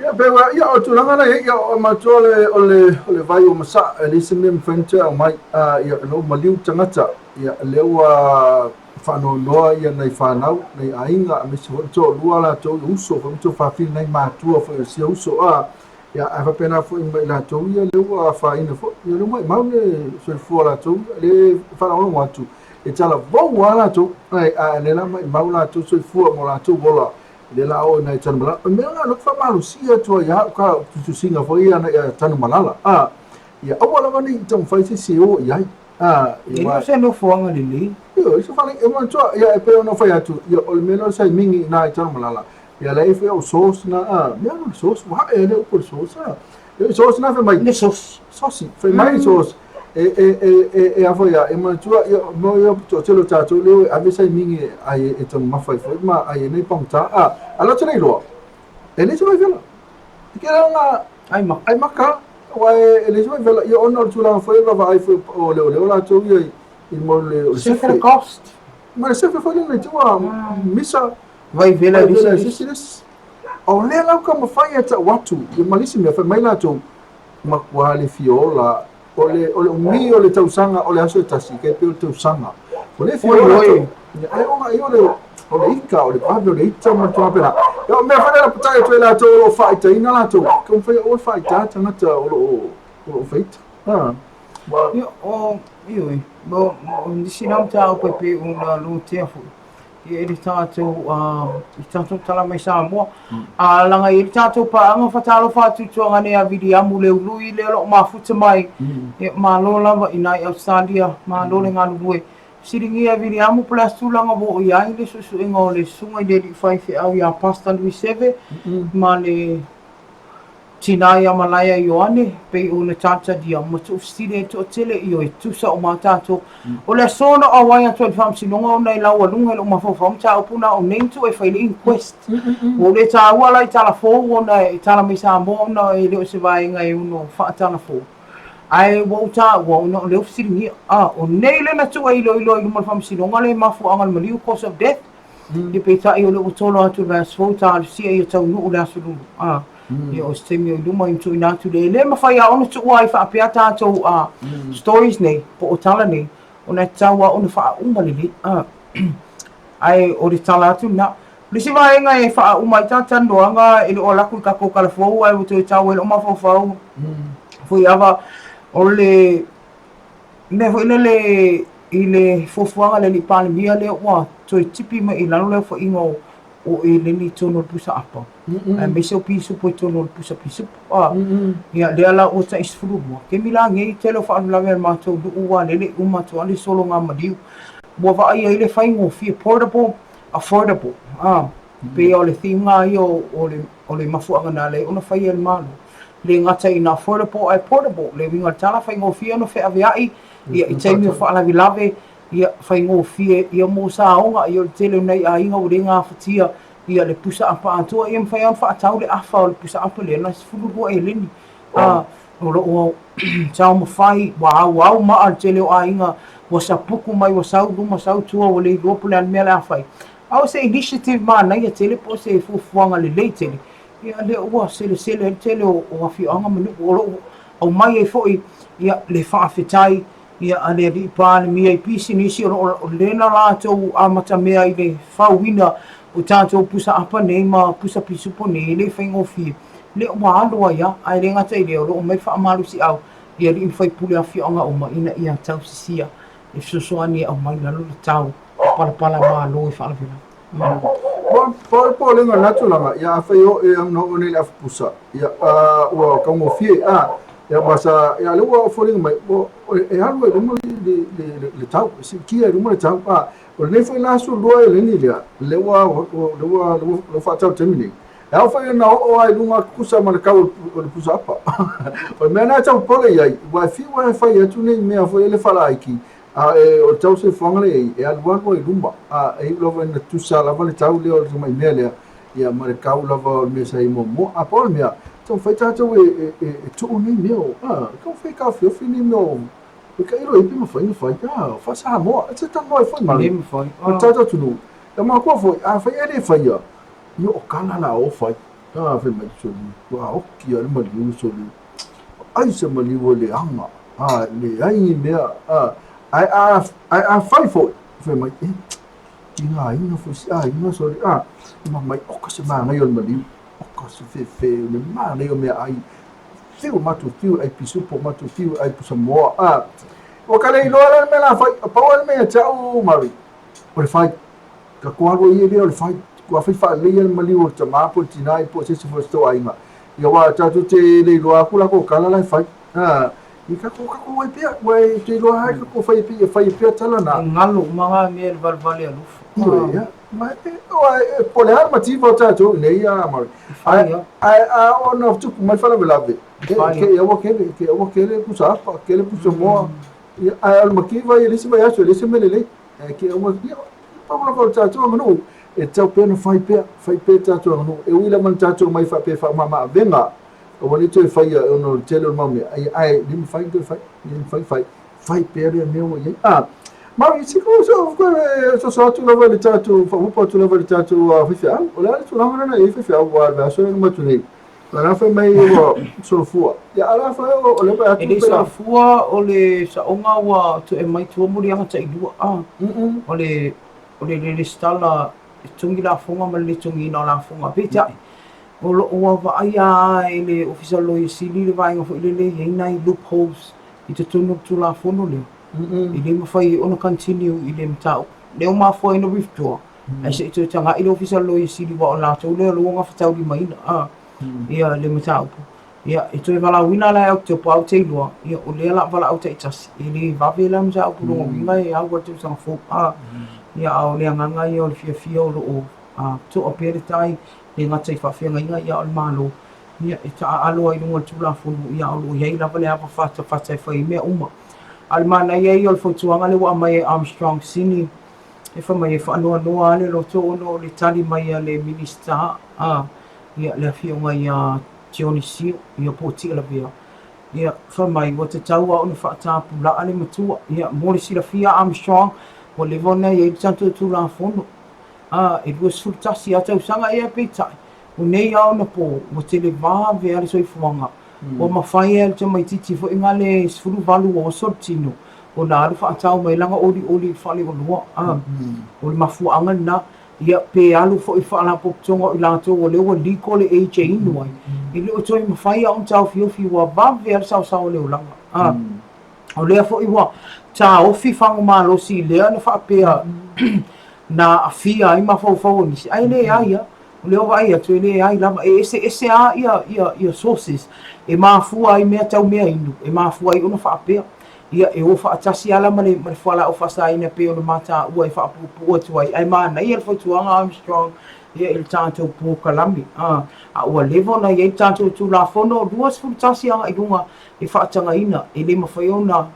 Ia, pei ua, ia, o le tulaga la e i ai, ia, o matou o le, o le, o le vai ua masaa, e leai se mea e mafai ona toe aumai. A, ia, o lea ua maliu le tagata, ia, o lea ua faanoanoa ia nai fanau, nai aiga, aemaise foi le toalua latou, ia uso foi ma tuafafine, nai matua foi o si uso, a, ia, ae faapena foi ma i latou ia lea ua afaina foi, ia, lea ua maumau le soifua o latou, ia, lea e faalogologo atu, e talavou lava latou, ae, a o lea la maumau latou soifua ma o latou ola. Lea la o nai Tanumalala. O le mea lena o lea ou te faamalosia atu ai lava au ka tusitusiga foi ia ia Tanumalala. A, ia aua lava ne i taumafai se isi e o i ai. A, ia E le o se nofoaga lelei. Ioe, se fale, e manatua, ia e pei ona fai atu, ia o le mea lea o le saimigi i ina i Tanumalala, ia la e i ai foi au source na, a, mea o le source, ua hae le upu o le source, a. Ia source na fai mai. Le source. Sosi, fai mai mm. source. E, e, e, e, e a foi a, e manatua, ia, mo ia toatele o tātou leo e ave saimigi ai e taumafa ai foi ma ai e nei pagota, a, a la te nei loa, e le se mai vela. E ke nga ai maka. Ai maka, wa e, e le se mai vela, ia ona o le tulaga foi e vaavaai foi o leo leo latou ia i mo le o le sefe. Cost. Ma le sefe foi le tua misa. Vai vela le isi. O lea la ua mafai e tau atu ia ma le isi mea, fai mai latou, matua le fia ola, o le, o le umi o le tausaga o le aso e tasi, kai pei o le tausaga. O le fia ola latou, ai ona ai o le, o le ika, o le vave, o le ita ma le tulaga faapena. Ia o mea foi lea na patai atu ai latou o lo o faaitaina latou, ka mafai aua le faaita tagata o lo o, o lo o faita. Ha. Ia, o, ioe, o, o nisi na mataupu e pei ona lotea foi. Ia i le tatou i tatou tala mai Samoa. A laga i le tatou paaga fatalofa atu i tuagane ia Viliamu Leului lea o lo o mafuta mai. Ia malo lava i ina i Ausetalia, malo le galulue. Fesiligia e Viliamu po o le a se tulaga ua oo i ai le suesuega o le susuga i le alii faifeau ia Pastor Louis Seve ma le Tina ia Malaia Ioane, pei ona talitalia ma tuufesili ai le toatele, ioe, tusa uma a tatou. O le aso na ou auai atu ai i le faamasinoga ona e laualuga i lou mafaufau mataupu na o nei na tuu e fai le inquest. Ua ou le taua la i tala fou ona e tala mai Samoa ona e le o se vaega e ono faatala fou. Ae ua ou taua ona o lea ua fesiligia, a, o nei lea na tuu e iloilo ai i luma o le faamasinoga le mafuaaga o le maliu, cause of death, Ia peitai o lea ua tolo atu le vaiaso fou talosia ia taunuu le aso lulu a ia o se taimi o i luma i tuuina atu le le mafai a ona tuua ai faapea tatou a stories nei po o tala nei ona e tatau a ona faauma lelei a ae o le tala atu lena. O le isi vaega e faauma ai ta talanoaga e le o alu atu i tatou tala fou ae ua toe tau ai lou mafaufau foi ava o le mea foi lele i le fuafuaga a le alii Palemia lea ua toe tipi mai i lalo le aofaiga o o eleni i totonu o le pusa apa, aemaise o pisupo i totonu o le pusa pisupo. A, ia, lea la ua tai 12. Kemi la nei, tele o faalavelave a le matou nuu ua lele uma atu lava le sologa maliu. Ua vaai ai le faigofie, portable, affordable. A, pei o le theme lena ia o le, o le mafuaaga na ala ai ona fai e le Malo. Le gata ina affordable ae portable, le uiga o le tala, faigofie ona feaveai, ia, i taimi o faalavelave, ia, faigofie, ia, mo saoga, ia, o le tele o nai aiga ua le gafatia, ia, le pusa apa atoa, ia, mafai lava ona faatau le afa o le pusa apa lea, na o le 12 eleni, a, o lo o taumafai, ua auau maa le tele o aiga, ua sapuku mai, ua sau luma, sau tua, ua le iloa po o le a le mea o le a fai. A o se initiative manaia tele po o se fuafuaga lelei tele, ia, lea ua selesele ai le tele o afioaga ma nuu o lo o aumai ai foi ia, le faafetai ia, a le Alii Palemia i pisinisi o lo o lena latou amatamea i le fauina o tatou pusa apa nei ma pusa pisupo nei, e le faigofie. Lea ua alu ai lava, ae le gata i lea, o lo o aumai le faamalosiau i alii ma faipule afioaga uma ina ia tausisia e fesoasoani e aumai i lalo le tau o palapala malo i faalavelave. Pau le popolega o lena tulaga, ia afai o e ona oo nei i le afa pusa, ia ua taugofie, a, ia ma sa, ia lea ua foliga mai, ua, e alu ai i luma le tau, e siitia i luma le tau, a, o lenei foi la aso lua eleni lea, lea ua, lea ua, lea ua faatau i le taimi nei, E ao foi ona oo lava i luga atu tusa ma le tau o le pusa apa. O le mea lena e tau popole i ai, aua e fiu lava e fai atu nei mea foi lele faalaiti, a o le tau o le soifuaga lea e i ai, e alualu ai i luma, a e iu lava ina tusa lava le tau lea o le tamai mea lea, ia ma le tau lava o le mea sa i ai muamua. A pau o le mea, taumafai tatou e tuu nei mea, taumafai e taofiofi nei mea o E tailo ai pe mafai ona fai, a, faa-Samoa, e te talanoa ai foi ma le, ma le tatou atunuu. E manatua foi, afai e le faia, ia o tala la o fai. A, fai mai, soli, ua oki lava le maliu, soli. Ai se maliu e leaga, a, leai ni mea, a, ae a, ae a fai foi, fai mai, e, tigaina foi si aiga, soli, a, ma mai, oka se manaia o le maliu, oka se fefe, o le manaia o meaai, Fiu matou fiu ai pisupo matou fiu ai pusamoa a ua ka le iloa la le mea la fai pau le mea ia te au Mary o le fai ka ko alu ai lea o le fai ua fai faaleleia le maliu o le tamā po o le tinā po o se isi foi o se tou aiga ia aua tatou te le iloa atu latou tala la e fai a i tatou tatou ai pea ua e te iloa ai tatou fai pea fai pea tala na E galo uma na mea i le valevale alofa. Ioe, ia. Ma e, e, po o le a le mativa o tatou i nei a Mary. Fai a. Ae a ona tupu mai faalavelave, ke ke aua kele, ke aua kele pusa apa, kele pusa moa. Ia, ae o le mativa ia le isi vaiaso e leai se mea lelei. Ae ke aua, ia, pau lava o le tatou aganuu, e tatau pea ona fai pea, fai pea le tatou aganuu. E ui lava ina tatou omai faapea e faamama-avega, aua ne i toe faia ona o le tele o le mau mea, ae le mafai ona toe fai, le mafai fai. Fai pea lea mea ua i ai. Ah, Mary, se ko so ko so atu lava i le tatou faaopoopo atu lava i le tatou faifeau. O le a le tulaga lena e i ai faifeau aua le vaiaso lea na uma atu nei. O la fai mai ua solofua. Ia a la fai o le vaai atu. E le solofua o le saoga ua toe aumai tua muliaga tailua. Ah, o le o le le resitala e togi lafoga ma le le togiina o lafoga. Peitai, o lo o ua vaaia lava e le Ofisa o le Loia Sili le vaega foi lele e i ai nai loopholes i totonu o le Tulafono lea, e le mafai ai ona continue i le mataupu. Lea ua mafua ai ona withdraw, ae se i toe tagai le Ofisa o le Loia Sili aua o latou lea o lo o gafataulimaina ia le mataupu. Ia, e toe valaauina la e Oketopa, ou te iloa, ia, o lea o le a valaau taitasi, e le vave la le mataupu, lona uiga e au lava i le tausaga fou. Ia, a o le agaga ia o le fiafia o lo o toa pea le tai, e le gata i faafeagaiga, ia a o le Malo. Ia, e taaalo ai i luga o le Tulafono, ia, a o lo o i ai lava le ava fatafata e fai ai mea uma. A o le manaia ia o le fautuaga lea ua aumai e Armstrong Sini, e fai mai e faanoanoa lava le loto ona o le tali mai a le Minisita, a, ia, le Afioga ia Tionisio, ia po o Tialavea, ia, fai mai ua tatau lava ona faatapulaa le matua. Ia, mo le silafia Armstrong, ua leva ona i ai le tatou Tulafono, a, e 21 lava tausaga, ia, peitai, O nei ao ona po, ua televave lava le soifuaga. Ua mafai e le tamaitiiti foi na le 18 ua oso le tino ona alu faatau mai lana olioli i le faleoloa. A, o le mafuaaga lena. Ia, pe alu foi i faalapotopotoga o i latou o lea ua legal le age e inu ai, e le o toe mafai lava ona taofiofi ua vave lava le saosao o le olaga. A, o lea foi ua taofi fagu malosi i lea na faapea na aafia ai mafaufau o nisi, ae leai lava. O lea ua vaai atu e leai lava, e eseese lava ia, ia, ia sources e mafua ai mea tau mea inu, e mafua ai ona faapea. Ia, e o faatasi lava la ma le, ma le fualaau faasaina e pei ona mataua e faapuupuu atu ai, ae manaia le fautuaga Armstrong ia i le tatou polokalame. A, a ua leva ona i ai le tatou Tulafono 21 agai i luga e faatagaina, e le mafai ona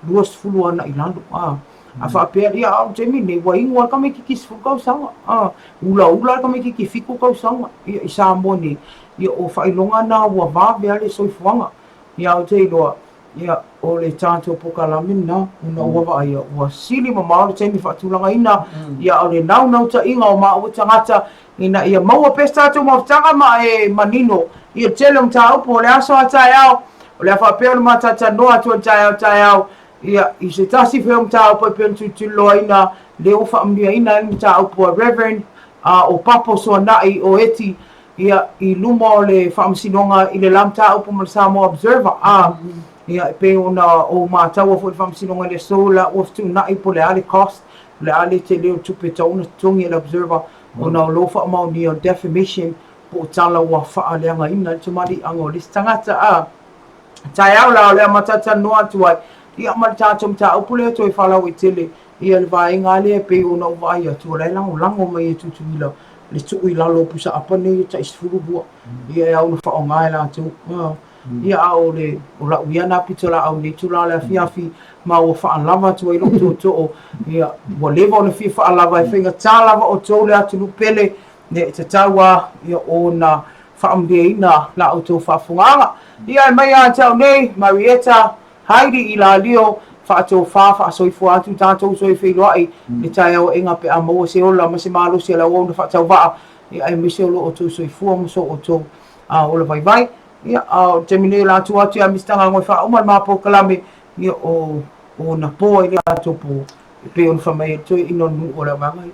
20 ana i lalo. A, A faapea, ia, a o le taimi lenei, ua inu lava le tamaitiiti 10 tausaga, a, ulaula le tamaitiiti 7 tausaga, ia, i Samoa nei, ia, o faailoga na ua vave lava le soifuaga. Ia, ou te iloa, ia, o le tatou polokalame lena, ona ua vaaia, ua sili mamao le taimi faatulagaina, ia, a o le naunautaiga o maua tagata, ina ia maua pea se tatou mafutaga ma e manino i le tele o mataupu o le aso a taeao, o le a faapea ona matalatalanoa atu ai le taeao taeao, Ia, i se tasi foi o mataupu e pei ona tulituliloaina, lea ua faamanuiaina ai le mataupu a Rev. A o Papo Soanai o Eti, ia, i luma o le Faamasinoga i le la mataupu ma le Samoa Observer. A, ia, e pei ona ou mataua foi i le Faamasinoga i le aso la ua fetuunai po o le a le cost, po o le a le tele o le tupe e tatau ona totogi e le Observer ona o lo o faamaonia o le defamation po o tala ua faaleagaina ai le tamaliiaga o le isi tagata. A. Taeao la o le a matalatalanoa atu ai, ia ma le tatou mataupu lea toe faalauaitele ia le vaega lea e pei ona ou vaai atu o la e lagolago mai e Tutuila le tuu i lalo o pusa apa nei e tai 12, ia e ao ona faaaoga e latou. Ia a o le o la'u ia na pitolaau i lenei itula o le afiafi ma ua faalava atu ai lo'u tootoo, ia ua leva ona fia faalava e faigata lava outou le atunuu pele, ia e tatau a ia ona faamalieina la outou faafofogaaga. Ia e mai ia te au nei, Marieta Heidi Ilalio, faatofa faasoifua atu tatou uso e feiloai le taeao aega pe a maua se ola ma se malosi a le auauna faatauvaa, ia aemaise o lo outou soifua ma so outou ola vaivai. Ia, a o le taimi nei o le a tuu atu ia Mister Gagoi faauma le ma polokalame, ia o ona po ai le tatou po, e pei ona fai mai ai le toeaina o le nuu o le auvaega ia.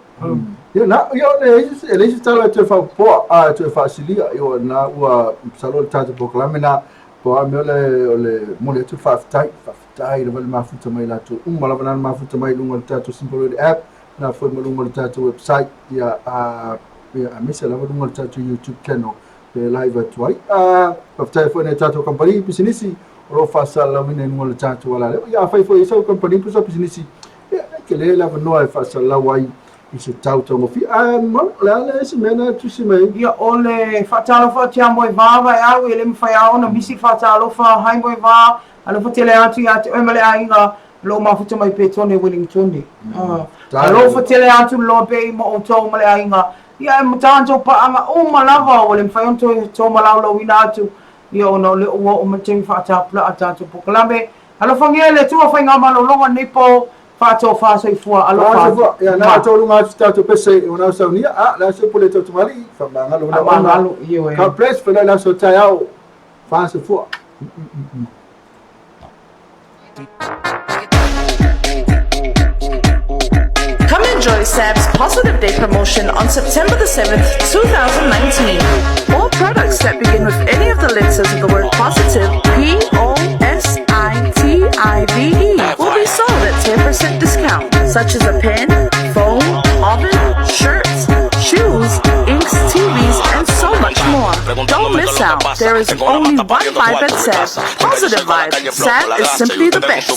Ia, na, ia, o le isi, e leai se tala e toe faapopoa, a, e toe faasilia, ia, o na ua, masalo o le tatou polokalame na, po o a mea o le, o le momoli atu le faafetai, faafetai lava le mafuta mai latou uma lava na mafuta mai i luga o le tatou Simple Radio app, na foi ma luga o le tatou website, ia, a, ia, aemaise lava luga o le tatou YouTube channel, pe live atu ai. Faafetai foi i nai tatou kamupani pisinisi o lo o faasalalauina i luga o le tatou alaleo. Ia, afai foi e i ai sau kamupani po o sau pisinisi, ia, e tele le avanoa e faasalalau ai i se tau taugofie. Ae Malu, o le a le isi mea na e tusi mai ai? Ia, o le faatalofa atu ia Moevā Vaeau, e le mafai lava ona misi le faatalofa. Hi Moevā, alofa tele atu ia te oe ma le aiga. Lo mafuta mai Petone Wellingtone. Alofa tele atu le loa pei ma outou ma le aiga. Ia e tatou paaga uma lava ua le mafai ona toe tomalaulaulauina atu ia ona o lea ua oo mai le taimi faatapulaa le tatou polokalame. Alofagia e le Atua faigamalologa lenei po faatofa soifua alofa atu. Ia na outou luga atu tatou pese i ona saunia a le aso pule tau tamalii faamagalo na Faamagalo, ioe. God bless feiloai le aso taeao fa soifua. Come enjoy SAB's Positive Day promotion on September the 7th, 2019. All products that begin with any of the letters of the word positive, P O S I T I V E, will be sold at 10% discount, such as a pen, phone, oven, shirts, shoes, inks, TVs, and so much more. Don't miss out. There is only one vibe at SAB. Positive vibe. SAB is simply the best.